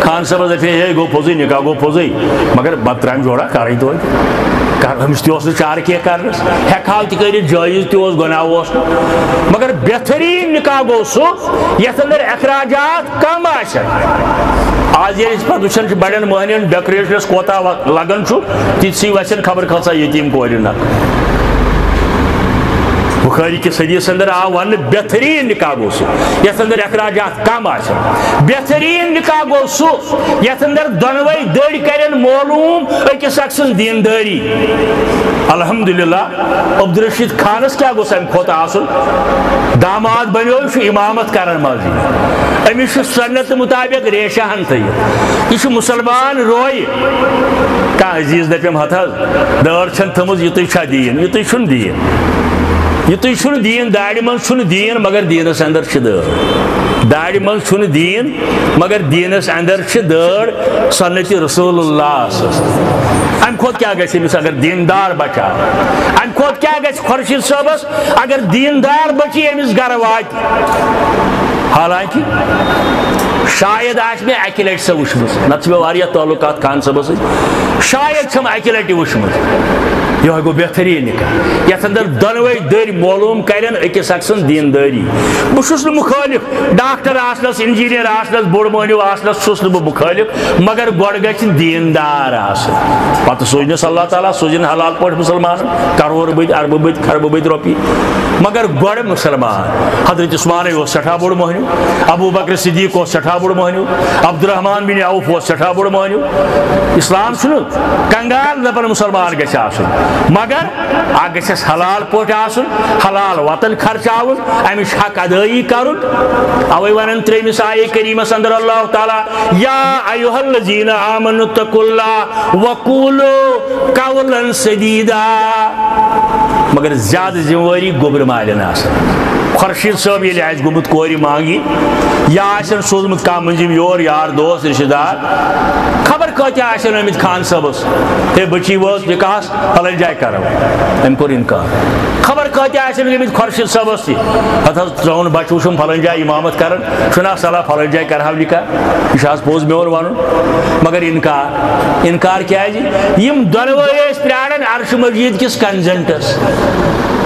خان صٲبس دپہِ ہے، گوٚو پوٚزُے، نکاح گوٚو پوٚزُے، مگر بتہٕ ترامہِ جوڑا کرٕے توتہِ۔ کر-، أمِس تہِ اوس نہٕ چارٕ کینٛہہ کرنس، ہٮ۪کہٕ ہاو تہِ کٔرِتھ، جٲیز تہِ اوس، گۄناہ اوس نہٕ۔ مگر بہترین نکاح گوٚو سُہ یتھ اندر اخراجات کم آسن۔ آز ییٚلہِ أسۍ پتہٕ وٕچھان چھِ بڑٮ۪ن مٔہنِین ڈیکوریشنس کوتاہ وق-، لگان چھُ، تِتسٕے وسن خبر کھژا یتیٖم کورِ نکھٕ۔ بخاری کِس حدیثس اندر آو وننہٕ، بہترین نکاح گوٚو سُہ یتھ اندر اخراجات کم آسن۔ بہترین نکاح گوٚو سُہ یتھ اندر دۄنوے دٔرۍ کرن معلوم أکِس اکھ سٕنز دیندٲری۔ الحمدللہ، عبدالرشید خانس کیٛاہ گوٚژھ امہِ کھۄتہٕ آسُن؟ داماد بنیو، یہِ چھُ امامت کران مسجد، أمِس چھُ سنت مطابق ریشہٕ ہن تھٲیِتھ، یہِ چھُ مسلمان روے۔ کانٛہہ عزیز دپیم، ہتھ حظ، دٲر چھن تھٲمٕژ، یِتُے چھا دیٖن؟ یِتُے چھُنہٕ دیٖن۔ یِتُے چھُنہٕ دیٖن، دارِ منٛز چھُنہٕ دیٖنس اندر چھِ دٲر۔ دارِ منٛز چھُنہٕ دیٖن، مگر دیٖنس اندر چھِ دٲر سنت رسول اللہ صلی اللہ علیہ وسلم۔ امہِ کھۄتہٕ کیٛاہ گژھِ أمِس اگر دیٖندار بچہ؟ امہِ کھۄتہٕ کیٛاہ گژھِ خۄرشیٖد صٲبس اگر دیٖندار بچی أمِس گرٕ واتہِ؟ حالانکہ شاید آسہِ مےٚ اکہِ لٹہِ سۄ وٕچھمٕژ، نتہٕ چھِ مےٚ واریاہ تعلقات خان صٲبس سۭتۍ، شاید چھم اکہِ لٹہِ وٕچھمٕژ۔ یِہوٚے گوٚو بہتریٖن نکاح، یتھ اندر دۄنوَے دٔرۍ معلوم کرن أکِس اکھ سٕنٛز دیٖندٲری۔ بہٕ چھُس نہٕ مُخٲلف ڈاکٹر آسنس، انجینئر آسنس، بوٚڑ مٲنِو آسنس چھُس نہٕ بہٕ مُخٲلف، مگر گۄڈٕ گژھِ دیٖندار آسُن۔ پتہٕ سوٗزنس اللہ تعالیٰ، سوٗزِن حلال پٲٹھۍ مُسلمانن، کرور بٔدۍ، اربہٕ بٔدۍ، خربہٕ بٔدۍ رۄپیہِ، مگر گۄڈٕ مُسلمان۔ حضرت عثمانٕے اوس سٮ۪ٹھاہ بوٚڑ مۄہنیو، ابو بکر صدیق اوس سٮ۪ٹھاہ بوٚڑ مۄہنیو، عبدالرحمان بن عوف اوس سٮ۪ٹھاہ بوٚڑ مۄہنیو۔ اسلام چھُنہٕ کنگال دپان مُسلمان گژھِ آسُن، مگر اکھ گژھٮ۪س حلال پٲٹھۍ آسُن، حلال وطن خرچاوُن، امِچ حق ادٲیی کرُن۔ اوے ونان ترٛیٚیمِس آیے کریمس اندر اللہ تعالیٰ، یا ایھا الذین آمنوا اتقوا اللہ وقولوا قولا سدیدا۔ مگر زیادٕ ذمہٕ وٲری گوٚبرِ مالٮ۪ن آسان۔ خۄرشیٖد صٲب ییٚلہِ آسہِ گوٚمُت کورِ مانگہِ یا آسن سوٗزمُت کانٛہہ مٔنٛزِم یور، یار دوس، رشتہٕ دار، خبر کۭتیاہ آسن آمٕتۍ خان صٲبس، ہے بچی وٲژ نکاحس، فلٲنۍ جایہِ کرو۔ أمۍ کوٚر انکار۔ خبر کۭتیاہ آسن گٔمٕتۍ خۄرشیٖد صٲبس تہِ، ہتہٕ حظ ترٛٲوُن بچہٕ وٕچھُن فلٲنۍ جایہِ امامت کران، چھُنہ صلاح فلٲنۍ جایہِ کرہاو نکاح، یہِ چھُ حظ پوٚز میون ونُن؟ مگر انکار۔ انکار کیازِ؟ یِم دۄنوے ٲسۍ پیاران عرش مجید کِس کنزنٹس۔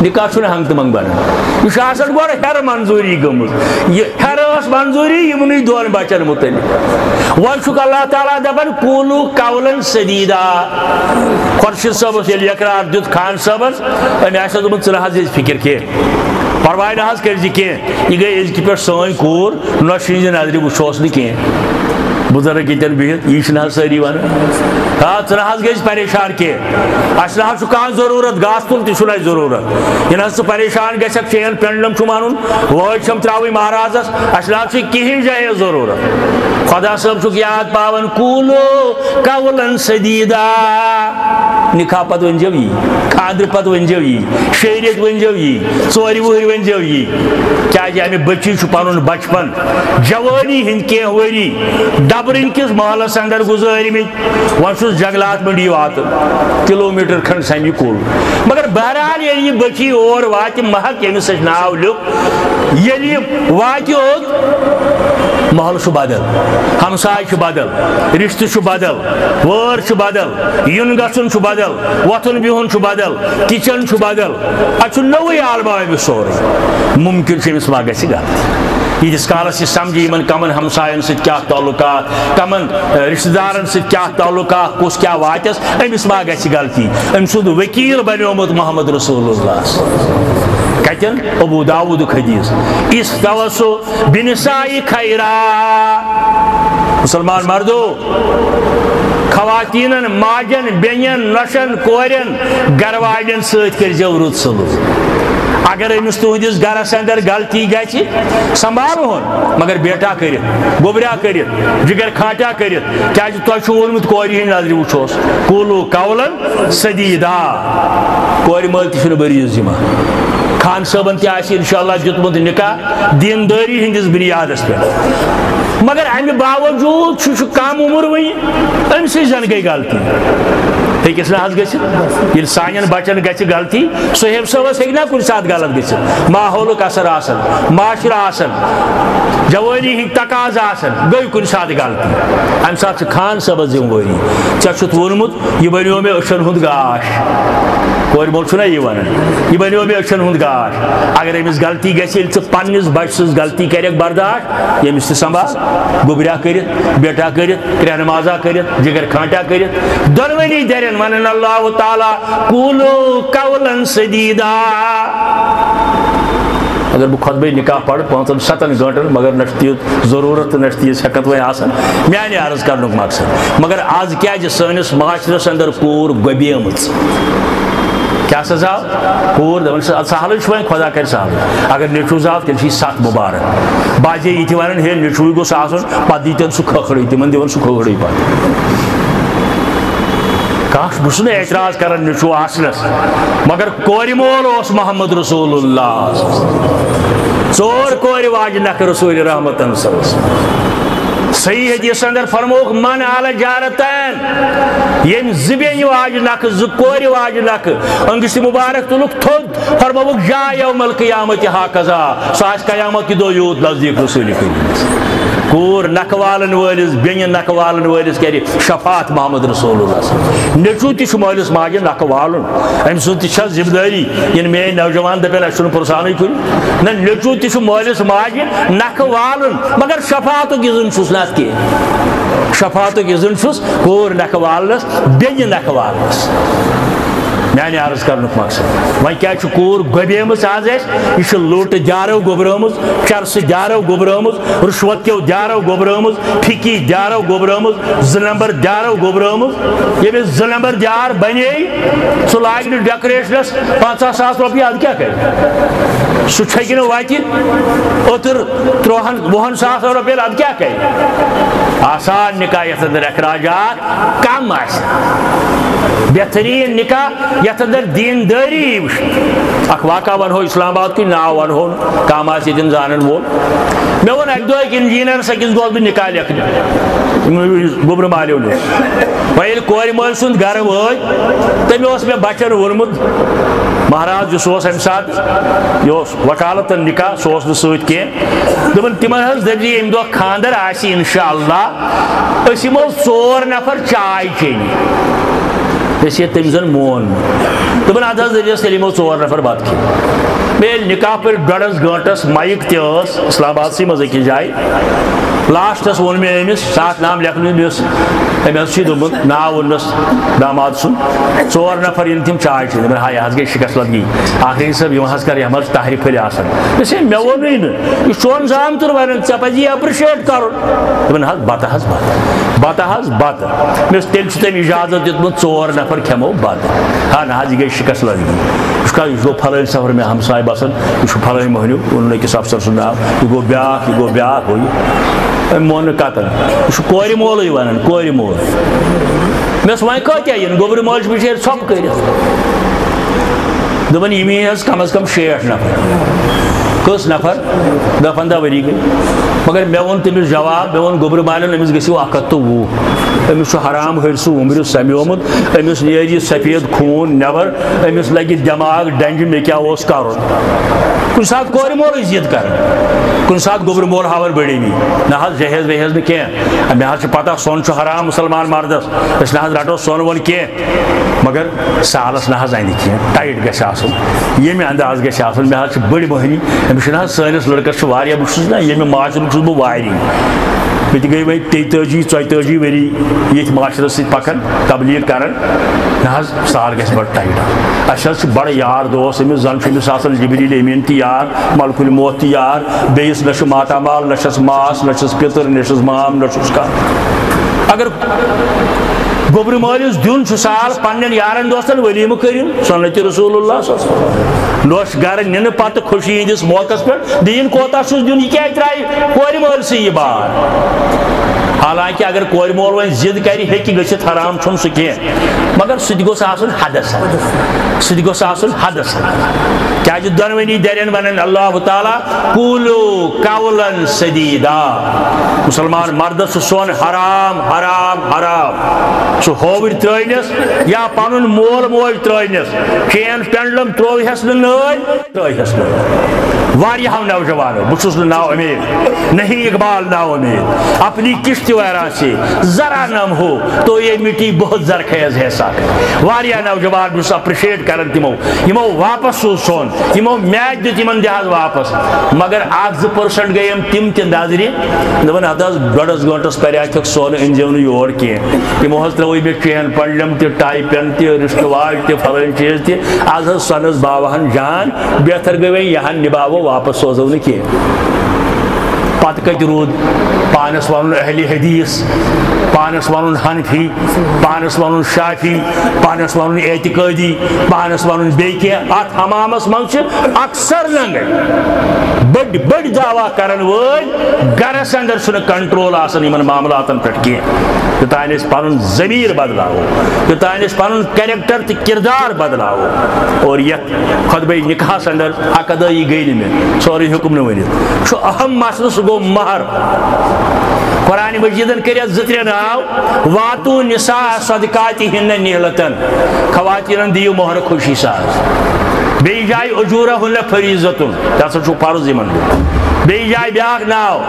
یہِ کَتھ چھُنہٕ ہنٛگتہٕ منٛگ بَنان۔ یہِ چھُ آسان گۄڈٕ ہیٚرٕ منظوٗری گٔمٕژ۔ یہِ ہیٚرٕ ٲس منظوٗری یِمنٕے دۄن بَچَن مُتعلِق۔ وۄنۍ چھُکھ اللہ تعالیٰ دَپان، "قولوا قولا سدیدا۔" خۄرشیٖد صٲبَس ییٚلہِ یہِ اقرار دیُت خان صٲبَس، أمۍ آسہِ دوٚپمُت، "ژٕ نہ حظ ییٚتہِ فِکِر کینٛہہ، پَرواے نہ حظ کٔرۍ زِ کینٛہہ، یہِ گٔے أزکہِ پٮ۪ٹھ سٲنۍ کوٗر، نۄشہِ ہِنٛزِ نظرِ وٕچھوس نہٕ کینٛہہ۔" بُزرگ ییٚتٮ۪ن بِہِتھ، یی چھِنہٕ حظ سٲری وَنان۔ آ، ژٕ نہ حظ گٔے أسۍ پریشان کینٛہہ۔ اَسہِ نہ حظ چھُ کانٛہہ ضروٗرت، گاسہٕ تُل تہِ چھُنہٕ اَسہِ ضروٗرت۔ یہِ نہ حظ ژٕ پریشان گژھکھ، چین پینڈلم چھُم اَنُن، وٲج چھَم ترٛاوٕنۍ مہرازَس، اَسہِ نہ حظ چھُ کِہیٖنۍ جایہِ ضروٗرت۔ خۄدا صٲب چھُکھ یاد پاوان، "قولوا قولا سدیدا۔" نکاح پتہٕ ؤنۍزیو یی، خانٛدرٕ پتہٕ ؤنۍزیو یی، شیٚیہِ ریٚتۍ ؤنۍزیو یی، ژورِ وُہٕرۍ ؤنۍزیو یی۔ کیٛازِ اَمہِ بٔچی چھُ پَنُن بچپن، جوٲنی ہٕنٛدۍ کینٛہہ ؤری ڈبرِنۍ کِس محلس اندر گُزٲرمٕتۍ۔ وۄنۍ چھُس جنگلات منڈی واتُن، کلومیٹر کھنڈ سمہِ کُل۔ مگر بہرحال ییٚلہِ یہِ بٔچی اور واتہِ، محک ییٚمِس أسۍ ناو لیوٚکھ، ییٚلہِ یہِ واتہِ اوٚت، محلہٕ چھُ بدل، ہمساے چھُ بدل، رشتہٕ چھُ بدل، وٲر چھِ بدل، یُن گژھُن چھُ بدل، وۄتھُن بِہُن چھُ بدل، کچن چھُ بدل۔ اتہِ چھُ نوٚوُے عالمہ أمِس سورُے۔ ممکن چھُ أمِس ما گژھِ غلطی۔ ییٖتِس کالس یہِ سمجھِ یِمن کمن ہمساین سۭتۍ کیٛاہ تعلقات، کمن، اہ، رشتہٕ دارن سۭتۍ کیٛاہ تعلقات، کُس کیٛاہ واتٮ۪س، أمِس ما گژھِ غلطی۔ أمۍ سُنٛد وکیٖل بنیومُت محمد رسول اللہ۔ کتٮ۪ن؟ ابو داؤدُک حدیث۔ "استوصوا بالنساء خیرا۔" مسلمان مردو، خواتینن، ماجن، بیٚنٮ۪ن، نۄشن، کورٮ۪ن، گرٕ والٮ۪ن سۭتۍ کٔرۍزیو رُت سلوک۔ اگر أمِس تُہنٛدِس گرس اندر غلطی گژھِ، سنبھالہون، مگر بیٹا کٔرِتھ، گوٚبرا کٔرِتھ، جگر کھانٹا کٔرِتھ، کیازِ تۄہہِ چھُو ووٚنمُت، کورِ ہٕنٛدۍ نظرِ وٕچھوس، "قولوا قولا سدیدا۔" کورِ مٲلۍ تہِ چھُنہٕ بٔریٖز یِوان۔ خان صٲبن تہِ آسہِ انشاءاللہ دیُتمُت نکاح دیندٲری ہٕنٛدِس بُنیادس پٮ۪ٹھ۔ مگر امہِ باوجود چھُ، چھُ کم عمر وۄنۍ، أمۍ سٕے زن گٔے غلطی۔ ہیٚکِس نہٕ حظ گٔژھِتھ؟ ییٚلہِ سانٮ۪ن بچن گژھِ غلطی، صہیب صٲبس ہیٚکہِ نا کُنہِ ساتہٕ غلط گٔژھِتھ؟ ماحولُک اثر آسان، معاشرٕ آسان، جوٲنی ہٕنٛدۍ تقاضہٕ آسان، گٔے کُنہِ ساتہٕ غلطی۔ امہِ ساتہٕ چھِ خان صٲبس ذمہٕ وٲری۔ ژےٚ چھُتھ ووٚنمُت، یہِ بنیو مےٚ أچھن ہُنٛد گاش۔ کورِ مول چھُنہ یی ونان، یہِ بنیو مےٚ أچھن ہُنٛد گاش۔ اگر أمِس غلطی گژھِ، ییٚلہِ ژٕ پننِس بچہٕ سٕنٛز غلطی کرکھ برداش، ییٚمِس تہِ سنبھال، گوٚبریا کٔرِتھ، بیٹا کٔرِتھ، کرٛہنہٕ مازا کٔرِتھ، جگر کھانٹا کٔرِتھ، دۄنوٕنی دٮ۪رٮ۪ن ونان اللہ تعالیٰ، "قولوا قولا سدیدا۔" اگر بہٕ خطبہ نکاح پرٕ پانٛژن ستن گٲنٹن، مگر نہ چھُ تیُتھ ضروٗرت تہٕ نہ چھُ تیٖژ ہٮ۪کتھ وۄنۍ آسان۔ میانہِ عرض کرنُک مقصد، مگر آز کیازِ سٲنِس معاشرس اندر کوٗر گۄبیمٕژ؟ کیٛاہ سا زاو؟ کوٗر دَپان چھِ، "اَدٕ سہلٕے چھُ وۄنۍ، خۄدا کَرِ سہلٕے۔" اگر نیٚچوٗ زاو، تیٚلہِ چھِ یہِ ستھ مُبارک۔ بعضے یِتھۍ وَنان، "ہے، نیٚچوٗوٕے گوٚژھ آسُن"، پَتہٕ دی تٔمۍ سُہ کھٔکھرٕے، تِمَن دِوان سُہ کھٔکھرٕے پَتہٕ۔ کانٛہہ، بہٕ چھُس نہٕ اعتراض کَران نیٚچوٗ آسنَس، مگر کورِ مول اوس محمد رسول اللہ۔ ژور کورِ واجہِ نکھٕ رسول رحمتن صلی اللہ علیہ وسلم۔ صحیح حدیث اندر فرمووُکھ، "من آل جارتین"، ییٚمۍ زٕ بیٚنہِ واجہِ نکھٕ، زٕ کورِ واجہِ نکھٕ، أنٛگٕچھ تہِ مُبارک تُلُکھ تھوٚد، فرمووُکھ، "جاء یوم القیامت ہاکذا"، سُہ آسہِ قیامت کہِ دۄہ یوٗت نزدیٖک رسول کریم۔ کوٗر نکھٕ والن وٲلِس، بیٚنہِ نکھٕ والن وٲلِس کرِ شفاعت محمد رسول اللہ صلی اللہ علیہ وسلم۔ نیٚچوٗ تہِ چھُ مٲلِس ماجہِ نکھٕ والُن، أمۍ سٕنٛز تہِ چھےٚ ذمہٕ دٲری۔ یِنہٕ میٲنۍ نوجوان دَپن، "اَسہِ چھُنہٕ پرژھانٕے کُنہِ۔" نہ، نیٚچوٗ تہِ چھُ مٲلِس ماجہِ نکھٕ والُن، مگر شفاعتُک اِذن چھُس نہٕ اَتھ کینٛہہ۔ شفاعتُک اِذن چھُس کوٗر نکھٕ والنَس، بیٚنہِ نکھٕ والنَس۔ میانہِ عرض کرنُک مقصد، وۄنۍ کیازِ چھُ کوٗر گۄبیمٕژ آز اَسہِ؟ یہِ چھِ لوٗٹہٕ دیارو گوٚبرٲومٕژ، چرسہٕ دیارو گوٚبرٲومٕژ، رُشوت کیو دیارو گوٚبرٲومٕژ، پھِکی دیارو گوٚبرٲومٕژ، زٕ نمبر دیارو گوٚبرٲومٕژ۔ ییٚمِس زٕ نمبر دیار بنے، سُہ لاگہِ نہٕ ڈیکوریشنس پنژاہ ساس رۄپیہِ، اَدٕ کیٛاہ کرِ؟ سُہ چھکہِ نہٕ وتہِ اوتر ترٛوہن وُہن ساسن رۄپین، اَدٕ کیٛاہ کرِ؟ آسان نکاح یتھ اندر اخراجات کم آسہِ، بہترین نکاح یتھ اندر دیندٲری یی وٕچھنہٕ۔ اکھ واقعہ ونہو اسلام آباد کُے، ناو ونہو نہٕ، کم آسہِ ییٚتٮ۪ن زانن وول۔ مےٚ ووٚن اکہِ دۄہ أکۍ انجینئرس أکِس گوس بہٕ نکاح لیکھنہِ، گوٚبرٕ مالیو نِش۔ وۄنۍ ییٚلہِ کورِ مٲلۍ سُنٛد گرٕ وٲتۍ، تٔمۍ اوس مےٚ بچن ووٚنمُت، مہراز یُس اوس امہِ ساتہٕ، یہِ اوس وکالتن نکاح، سُہ اوس نہٕ سۭتۍ کینٛہہ۔ دوٚپُن، "تِمن حظ دٔپۍ زِ ییٚمہِ دۄہ خانٛدر آسہِ انشاءاللہ، أسۍ یِمو ژور نفر چاے چیٚنہِ۔" أسۍ ییٚتہِ تٔمۍ زن مون نہٕ۔ دوٚپُن، اَدٕ حظ، دٔپِس، تیٚلہِ یِمو ژور نفر بَتہٕ کھیٚنہِ۔ مےٚ ییٚلہِ نِکاح پٔرۍ ڈۄڈس گٲنٛٹس، مایِک تہِ ٲس اسلام آبادسٕے منٛز أکِس جایہِ، لاسٹس ووٚن مےٚ أمِس، ساتھ نام لیکھنٲوِتھ، مےٚ اوس، أمۍ حظ چھُ دوٚپمُت، ناو ووٚننَس داماد سُنٛد، ژور نفر یِن تِم چاے چیٚنہِ۔ دوٚپُن، ہاے، یہِ حظ گٔے شِکَس لدگی، آخری صٲب، یِم حظ کَر، یِم حظ چھِ طاہرِ پھٔلۍ آسان۔ مےٚ چھِ، مےٚ ووٚنُے نہٕ، یہِ چھُ چون زامتُر وَنان، ژےٚ پَزِ یہِ اٮ۪پرِشیٹ کَرُن۔ دوٚپُن، حظ، بَتہٕ حظ بَتہٕ، بَتہٕ حظ بَتہٕ۔ مےٚ اوس تیٚلہِ چھُ تٔمۍ اِجازت دیُتمُت، ژور نفر کھٮ۪مو بَتہٕ۔ ہا نہ حظ، یہِ گٔے شِکَس لدگی۔ یہِ چھُ کَتھ، یہِ چھُ گوٚو فلٲنۍ سفر مےٚ ہمساے بسان، یہِ چھُ فلٲنۍ مٔہنیوٗ، ووٚنُن أکِس افسر سُنٛد ناو، یہِ گوٚو بیٛاکھ، یہِ گوٚو بیٛاکھ، ہُہ یہِ۔ أمۍ مون نہٕ قطعاً۔ یہِ چھُ کورِ مولٕے وَنان، کورِ مول۔ مےٚ اوس، وۄنۍ کۭتیٛاہ یِن؟ گوٚبرِ مٲلۍ چھِ بِچٲرۍ ژھۄپہٕ کٔرِتھ۔ دوٚپُن، یِم یِن حظ کم از کم شیٹھ نفر۔ کٔژ نفر؟ دَہ پنٛداہ ؤری گٔے۔ مگر مےٚ ووٚن تٔمِس جواب، مےٚ ووٚن، گوٚبرِ مالٮ۪ن، أمِس گٔژھِو اَکھ ہَتھ تہٕ وُہ۔ أمِس چھُ حرام ہرسہٕ وُمبریُس سَمیومُت، أمِس نیرِ یہِ سفید خوٗن نٮ۪بر، أمِس لگہِ دٮ۪ماغ ڈنجہِ، مےٚ کیٛاہ اوس کرُن۔ کُنہِ ساتہٕ کورِ مولٕے ضد کران، کُنہِ ساتہٕ گوٚبرِ مول ہاوان بٔڑ أمی۔ نہ حظ، جہیز وہیز نہٕ کینٛہہ۔ مےٚ حظ چھِ پتہ، سۄن چھُ حرام مُسلمان مردس، أسۍ نہ حظ رٹو سۄن وۄن کینٛہہ۔ مگر سالس نہ حظ اندِ کینٛہہ، ٹایٹ گژھِ آسُن، ییٚمہِ انداز گژھِ آسُن۔ مےٚ حظ چھِ بٔڑ مٔہنی، أمِس چھُنہٕ حظ سٲنِس لڑکس چھُ واریاہ، بہٕ چھُس نہ ییٚمہِ معاشرُک چھُس بہٕ وارِ۔ مےٚ تہِ گٔے وۄنۍ تیٚتٲجی، ژۄیتٲجی ؤری ییٚتھۍ معاشرس سۭتۍ پکان، تبلیغ کران۔ نہ حظ، سال گژھِ بڑٕ ٹایٹ۔ اسہِ حظ چھِ بڑٕ یار دوس أمِس، زن چھُ أمِس آسان جبریل امین تہِ یار، ملک الموت تہِ یار، بیٚیِس نہ چھُ ماتامال، نہ چھس ماس، نہ چھس پِتٕر، نہ چھس مام، نہ چھُس کانٛہہ۔ اگر گوٚبرِ مٲلِس دیُن چھُ سال پننٮ۪ن یارن دوستن، ولیمہٕ کٔرِن سنتِ رسول اللہ صلی اللہ علیہ وسلم۔ نوٚش گرٕ نِنہٕ پتہٕ خوشی ہٕنٛدِس موقعس پٮ۪ٹھ دِیِن کوتاہ چھُس دیُن، یہِ کیٛازِ ترٛایہِ کورِ مٲلسٕے یہِ بار؟ حالانکہ اگر کورِ مول وۄنۍ ضد کرِ، ہیٚکہِ گٔژھِتھ، حرام چھُنہٕ سُہ کینٛہہ، مگر سُہ تہِ گوٚژھ آسُن حدس۔ سُہ تہِ گوٚژھ آسُن حدس۔ کیٛازِ دۄنوٕنی درٮ۪ن ونان اللہ تعالیٰ، "قولوا قولا سدیدا"۔ مسلمان مردس چھُ سۄن حرام، حرام، حرام۔ سُہ ہووٕرۍ ترٲونس یا پنُن مول موج ترٲونس، چین پینڈلم ترووہس نہٕ نٲلۍ، ترٲوہس نہٕ۔ واریاہو نوجوانو، بہٕ چھُس نہٕ نا امید، نہیں اقبال نا امید، اپنی کشتی ویران سے ذرا نم ہو تو یہ مٹی بہت زرخیز ہے ساقی۔ واریاہ نوجوان، بہٕ چھُس اپرشیٹ کران تِمو، یِمو واپس سوٗز سۄن، یِمو میچ دیُت یِمن دِ حظ واپس۔ مگر اکھ زٕ پٔرسنٹ گٔے یِم تِم تہِ نظرِ، دوٚپُن، ہتہٕ حظ، ڈۄڈس گٲنٹس پریاتھ سۄن، أنۍ زیو نہٕ یور کینٛہہ۔ تِمو حظ ترٲوٕے مےٚ چین پنڈلم تہِ، ٹاے پین تہِ، رِسٹ واچ تہِ، فلٲنۍ چیٖز تہِ۔ از حظ سۄنس باوہن جان، بہتر گٔے وۄنۍ یہِ ہن نِباوو، واپس سوزو نہٕ کینٛہہ۔ پتہٕ کتہِ روٗد پانس ونُن اہلِ حدیث، پانس ونُن حنفی، پانس ونُن شافی، پانس ونُن اعتقٲدی، پانس ونُن بیٚیہِ کینٛہہ؟ اتھ حمامس منٛز چھِ اکثر لنگے بٔڑۍ بٔڑۍ دعویٰ کرن وٲلۍ، گرس اندر چھُنہٕ کنٹرول آسان یِمن معاملاتن پٮ۪ٹھ کینٛہہ، یوٚتام أسۍ پنُن ضمیٖر بدلاوو، یوٚتام أسۍ پنُن کریکٹر تہٕ کردار بدلاوو۔ اور یتھ خطبہ نکاحس اندر اکھ ادٲیی گٔے نہٕ مےٚ، سورُے ہیوٚکُم نہٕ ؤنِتھ۔ چھُ اہم مسلہٕ، سُہ گوٚو مہر۔ قرآن مجیدن کٔرۍ اَتھ زٕ ترٛےٚ ناو، "واتو نساء صدقاتہن نحلتن"، خواتینن دِیِو مہر خوشی سان۔ بیٚیہِ جایہِ "اجورہن فریضتن"، یہِ ہسا چھُ فرض یِمن دیُن۔ بیٚیہِ جایہِ بیٛاکھ ناو،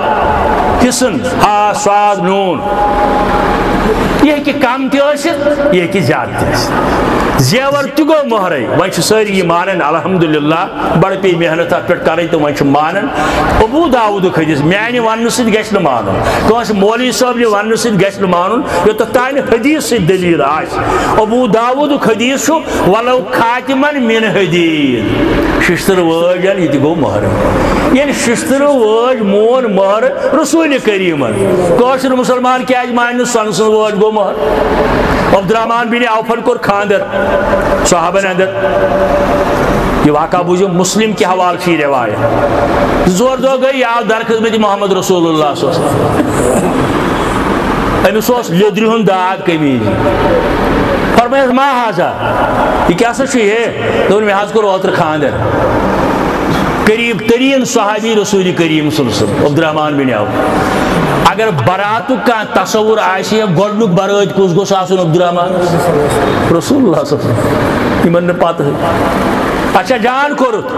حصن، ہا، صاد، نون۔ یہِ ہیٚکہِ کم تہِ ٲسِتھ، یہِ ہیٚکہِ زیادٕ تہِ ٲسِتھ۔ زیور تہِ گوٚو مۄہرے۔ وۄنۍ چھِ سٲری یہِ مانان، الحمدللہ، بڑٕ پیٚیہِ محنت اتھ پٮ۪ٹھ کرٕنۍ تہٕ وۄنۍ چھِ مانان۔ ابو داؤدُک حدیث میانہِ وننہٕ سۭتۍ گژھِ نہٕ مانُن، کٲنٛسہِ مولوی صٲبنہِ وننہٕ سۭتۍ گژھِ نہٕ مانُن، یوٚتتھ تانۍ حدیث سۭتۍ دلیل آسہِ۔ ابو داؤدُک حدیث چھُ، "ولو خاتمن من حدید"، ششتٕر وٲج ان، یہِ تہِ گوٚو مۄہرے۔ ییٚلہِ ششتٕر وٲج مون مۄہر رسول کریمن، کٲشُر مسلمان کیازِ مانہِ نہٕ سۄنہٕ سٕنٛز وٲج گوٚو مۄہر؟ عبدالرحمان بن عوفن کوٚر خانٛدر صحابن اندر۔ یہِ واقعہ بوٗزِو، مسلم کہِ حوالہٕ چھِ یہِ روایت۔ زٕ ژور دۄہ گٔے، یہِ آو در خدمت محمد رسول اللہ صلی اللہ علیہ وسلم۔ أمِس اوس لیٚدرِ ہُنٛد داغ قمیٖض۔ فرمایس، "ما ہذا؟ یہِ کیٛاہ سا چھُ یہِ؟" دوٚپُن، "مےٚ حظ کوٚر اوترٕ خانٛدر۔" قریب ترین صحابی رسول کریم صلی اللہ علیہ وسلم، عبدالرحمان بن عوف۔ اگر براتُک کانٛہہ تصور آسہِ ہے، گۄڈنیُک برٲتۍ کُس گوٚژھ آسُن؟ عبدالرحمان رسول اللہ صلی اللہ علیہ وسلم۔ یِمن نہٕ پتہٕ۔ اچھا، جان کوٚرُتھ؟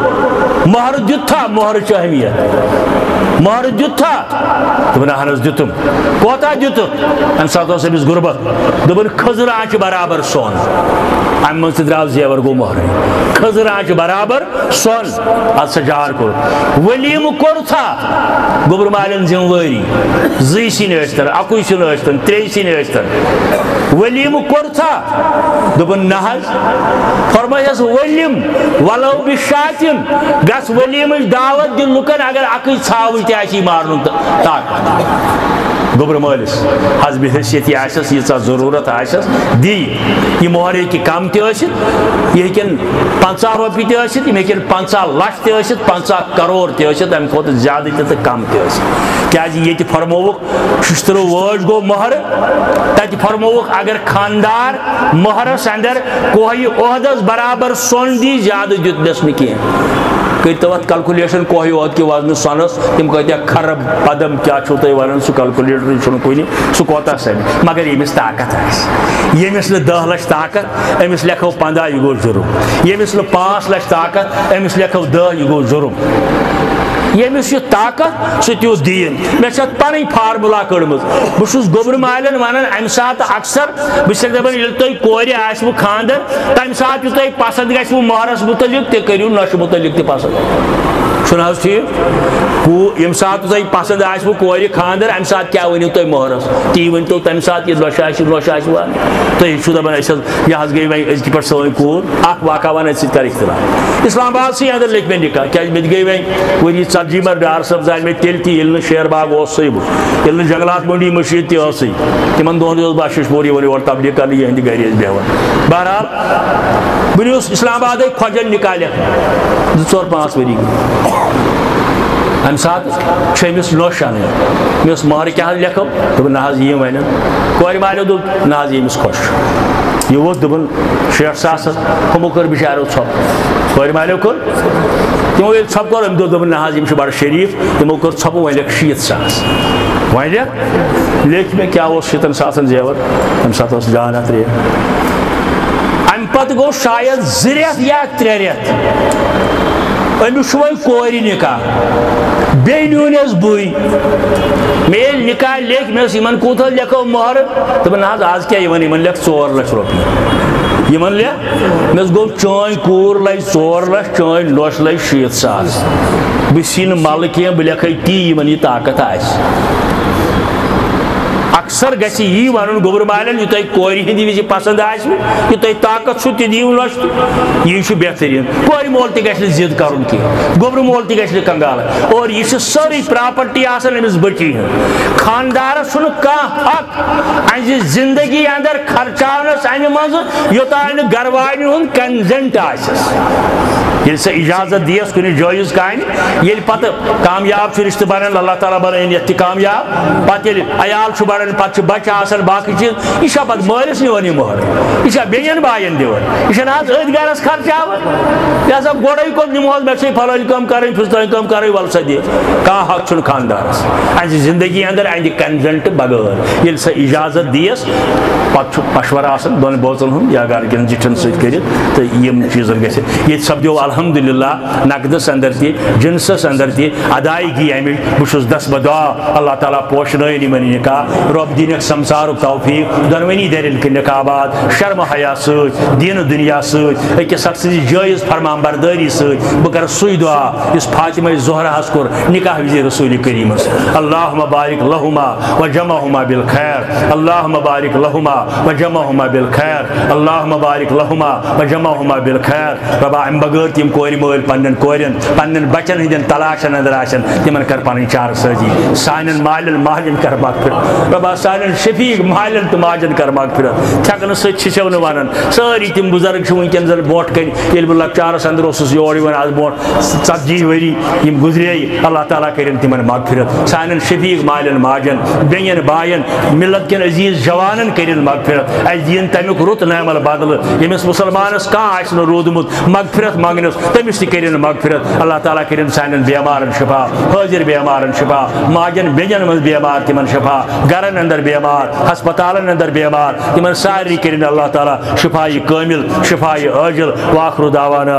مۄہر دیُت تھا؟ مۄہرٕچ اہمیت۔ مۄہر دیُت تھا؟ دوٚپُن، اہن حظ دیُتُم۔ کوتاہ دیُتُکھ؟ امہِ ساتہٕ اوس أمِس غُربت۔ دوٚپُن، کھٔزٕر آنٛچہِ برابر سۄن۔ امہِ منٛز تہِ درٛاو زیور، گوٚو مۄہرٕے۔ کھٔزٕر آنٛچہِ برابر سۄن۔ ادٕ سا جار کوٚر۔ ؤلیٖمہٕ کوٚر تھا؟ گوٚبرٕ مالٮ۪ن ذِمہٕ وٲری۔ زٕے سِنۍ ٲسۍتن، اَکُے سیُن ٲسۍتن، ترٛیٚیہِ سِنۍ ٲسۍتن۔ ؤلیٖمہٕ کوٚر تھا؟ دوٚپُن، نہ حظ۔ فرمٲیس، ؤلِم ولو بشاتن، گژھ ؤلیٖمٕچ دعوت دِ لُکن، اگر اَکٕے ژھاوٕج تہِ آسی مارنُن تہٕ طاقت۔ گوٚبرٕ مٲلِس حسبِ حیثیت یہِ آسٮ۪س، ییٖژاہ ضروٗرت آسٮ۪س، دی۔ یہِ مۄہر ہیٚکہِ کم تہِ ٲسِتھ، یہِ ہیٚکن پنٛژاہ رۄپیہِ تہِ ٲسِتھ، یِم ہیٚکن پنٛژاہ لچھ تہِ ٲسِتھ، پنٛژاہ کرور تہِ ٲسِتھ، امہِ کھۄتہٕ زیادٕ تہِ تہٕ کم تہِ ٲسِتھ۔ کیازِ ییٚتہِ فرمووُکھ، ششتٕرو وٲج گوٚو مۄہرٕ۔ تتہِ فرمووُکھ، اگر خاندار مۄہرس اندر کوہہِ احدس برابر سۄن دی، زیادٕ دیُتنس نہٕ کینٛہہ۔ کٔرۍتو اتھ calculation، کوہہِ احد کہِ وزنہٕ سۄنس تِم کۭتیاہ خرب قدم کیٛاہ چھُو تُہۍ ونان، سُہ calculator چھُنہٕ کُنہِ، سُہ کوتاہ سمہِ۔ مگر ییٚمِس طاقت آسہِ، ییٚمِس نہٕ دَہ لچھ طاقت، أمِس لیکھو پنٛداہ، یہِ گوٚو جُرُم۔ ییٚمِس نہٕ پانٛژھ لچھ طاقت، أمِس لیکھو دَہ، یہِ گوٚو جُرُم۔ ییٚمِس یہِ طاقت، سُہ تہِ اوس دیٖن۔ مےٚ چھِ اَتھ پَنٕنۍ formula کٔڑمٕژ۔ بہٕ چھُس گوٚبرٕ مالٮ۪ن وَنان اَمہِ ساتہٕ اکثر، بہٕ چھُسَکھ دَپان، ییٚلہِ تۄہہِ کورِ آسِوٕ خانٛدر، تَمہِ ساتہٕ یُتھ تۄہہِ پَسنٛد گژھِوٕ مۄہرَس مُتعلِق، تہِ کٔرِو نۄشہِ مُتعلِق تہِ پَسنٛد۔ چھُنہٕ حظ ٹھیٖک؟ کو-، ییٚمہِ ساتہٕ تۄہہِ پَسنٛد آسِوٕ کورِ خانٛدر، اَمہِ ساتہٕ کیٛاہ ؤنِو تُہۍ مۄہرَس؟ تی ؤنۍتو تَمہِ ساتہٕ، یہِ نۄشہِ آسہِ، نۄشہِ آسہِ وَنٕنۍ۔ تُہۍ چھِو دَپان، أسۍ حظ، یہِ حظ گٔے وۄنۍ أزکہِ پٮ۪ٹھ سٲنۍ کوٗر، اکھ واقعہ وَنہٕ أتھۍ سۭتۍ کَرٕ اختلاف۔ اسلام آباد سٕے اندر لیٚکھۍ مےٚ نکاح، کیازِ مےٚ تہِ گٔے وۄنۍ ؤری ژتجی، مگر ڈار صٲب زانہِ مےٚ تیٚلہِ تہِ، ییٚلہِ نہٕ شیر باغ اوسُے بہٕ، ییٚلہِ نہٕ جنگلات منڈی مٔشیٖد تہِ ٲسٕے۔ تِمن دۄہن اوس بہٕ اشیش پوٗر یِوان یور تبلیغ کرنہٕ، یِہنٛدِ گرِ ٲسۍ بیٚہوان۔ بہرحال، بہٕ نیوٗس اسلام آبادٕے کھۄجن نکاح لیکھنہِ، زٕ ژور پانٛژھ ؤری گٔے۔ امہِ ساتہٕ چھُ أمِس نوٚش اَنٕنۍ۔ مےٚ اوس مہرٕ کیٛاہ حظ لیکھو؟ دوٚپُن، نہ حظ، یِیِن وۄنۍ۔ کورِ مالیو دوٚپ، نہ حظ، ییٚمِس خۄش چھُ۔ یہِ ووٚتھ، دوٚپُن، شیٹھ ساس حظ۔ ہُمو کٔر بِچاریو ژھۄپہٕ۔ کورِ مالیو کٔر۔ تِمو ییٚلہِ ژھۄپہٕ کوٚر، أمۍ دوٚپ، دوٚپُن، نہ حظ، یِم چھِ بڑٕ شریٖف۔ تِمو کٔر ژھۄپہٕ، وۄنۍ لیکھ شیٖتھ ساس۔ وۄنۍ لیکھ، لیکھ مےٚ کیٛاہ اوس شیٖتن ساسن زیور۔ تَمہِ ساتہٕ ٲس جان اَتھ ریٹ۔ اَمہِ پتہٕ گوٚو شاید زٕ رٮ۪تھ یا ترٛےٚ رٮ۪تھ۔ أمِس چھُ وۄنۍ کورِ نکاح۔ بیٚیہِ نیوٗنَس بٕے۔ مےٚ ییٚلہِ نکاح لیکھۍ، مےٚ ٲس یِمن کوٗتاہ لیکھو مۄہرٕ؟ دوٚپُن، نہ حظ، آز کیٛاہ یِوان؟ یِمن لیکھ ژور لچھ رۄپیہِ۔ یِمن لیکھ، مےٚ اوس گوٚو، چٲنۍ کوٗر لَجہِ ژور لچھ، چٲنۍ نوٚش لَجہِ شیٖتھ ساس۔ بہٕ چھُسی نہٕ مَلہٕ کینٛہہ، بہٕ لیکھَے تی، یِمن یہِ طاقت آسہِ۔ اکثر گژھِ یی ونُن گوٚبرٕ مالٮ۪ن، یہِ تۄہہِ کورِ ہٕنٛدِ وِزِ پسند آسِوٕ، یہِ تۄہہِ طاقت چھُو، تہِ دِیِو نۄشہِ تہِ۔ یی چھُ بہتریٖن۔ کورِ مول تہِ گژھِ نہٕ ضد کرُن کینٛہہ، گوٚبرٕ مول تہِ گژھِ نہٕ کنگال۔ اور یہِ چھِ سٲرٕے پراپرٹی آسان أمِس بٔچی ہٕنٛز۔ خاندارس چھُنہٕ کانٛہہ حق اَہنٛزِ زندگی اندر خرچاونس امہِ منٛزٕ، یوٚتام نہٕ گرٕ واجنہِ ہُنٛد کنزنٹ آسٮ۪س۔ ییٚلہِ سۄ اجازت دِیَس کُنہِ جٲیز کامہِ، ییٚلہِ پتہٕ کامیاب چھُ رشتہٕ بنان، اللہ تعالیٰ بنٲیِن یتھ تہِ کامیاب۔ پتہٕ ییٚلہِ عیال چھُ بڑان، پتہٕ چھِ بچہِ آسان، باقٕے چیٖز، یہِ چھا پتہٕ مٲلِس نِوان یہِ مۄہر؟ یہِ چھا بیٚنٮ۪ن باین دِوان؟ یہِ چھَنہٕ آز أتھۍ گرس خرچاوان؟ یہِ ہسا گۄڈَے کوٚر نِمہوس، مےٚ چھے فلٲنۍ کٲم کرٕنۍ، فِستٲنۍ کٲم کرٕنۍ، وَلہٕ سا دِ۔ کانٛہہ حق چھُنہٕ خاندارس اَہنٛزِ زندگی اندر اَہنٛدِ کنزنٹ بغٲر۔ ییٚلہِ سۄ اجازت دِیَس، پتہٕ چھُ مشورٕ آسان دۄن بٲژن ہُنٛد یا گرٕ کٮ۪ن زِٹھٮ۪ن سۭتۍ کٔرِتھ، تہٕ یِم چیٖزن گژھِ۔ ییٚتہِ سپدیو الحمدللہ نقدس اندر تہِ، جنسس اندر تہِ ادائیگی امِچ۔ بہٕ چھُس دستبدعا، اللہ تعالیٰ پوشنٲیِن یِمن نکاح، رۄب دِنکھ سمسارُک توفیق، دۄنوٕنی دٮ۪رٮ۪ن کٔرِنکھ آباد، شرم حیا سۭتۍ، دین و دنیا سۭتۍ، أکِس اکھ سٕنٛزِ جٲیز فرمان بردٲری سۭتۍ۔ بہٕ کرٕ سُے دعا یُس فاطمہ زہراہس کوٚر نکاح وِزِ رسول کریمس۔ اللہم بارک لہما و جمعہما بالخیر، اللہم بارک لہما و جمعہما بالخیر، اللہم بارک لہما و جمعہما بالخیر۔ رۄبا، امہِ بغٲر تہِ یِم کورِ مٲلۍ پننٮ۪ن کورٮ۪ن، پننٮ۪ن بچن ہٕنٛدٮ۪ن تلاشن اندر آسن، تِمن کر پنٕنۍ چارٕ سٲزی۔ سانٮ۪ن مالٮ۪ن ماجن کر مغفرت۔ رۄبا، سانٮ۪ن شفیق مالٮ۪ن تہٕ ماجن کر مغفرت۔ تھٮ۪کنہٕ سۭتۍ چھِسو نہٕ ونان۔ سٲری تِم بُزرگ چھِ وٕنکٮ۪ن زن برونٛٹھ کنہِ، ییٚلہِ بہٕ لۄکچارس اندر اوسُس یور یِوان، از برونٛٹھ ژتجی ؤری یِم گُزرے، اللہ تعالیٰ کٔرِن تِمن مغفرت۔ سانٮ۪ن شفیق مالٮ۪ن ماجن، بیٚین باین، ملت کٮ۪ن عزیز جوانن کٔرِن مغفرت۔ اسہِ دِیِن تمیُک رُت نعمل بدلہٕ۔ ییٚمِس مسلمانس کانٛہہ آسہِ نہٕ روٗدمُت مغفرت منگنس، تٔمِس تہِ کٔرِن مغفرت۔ اللہ تعالیٰ کٔرِن سانٮ۪ن بیمارن شفا، حٲضِر بیمارن شفا، ماجن بیٚنٮ۪ن منٛز بیمار تِمن شفا، گرن اندر بیمار، ہسپتالن اندر بیمار، تِمن سارنٕے کٔرِن اللہ تعالیٰ شفایہِ کٲمل، شفایہِ عاجل۔ وآخر دعوانا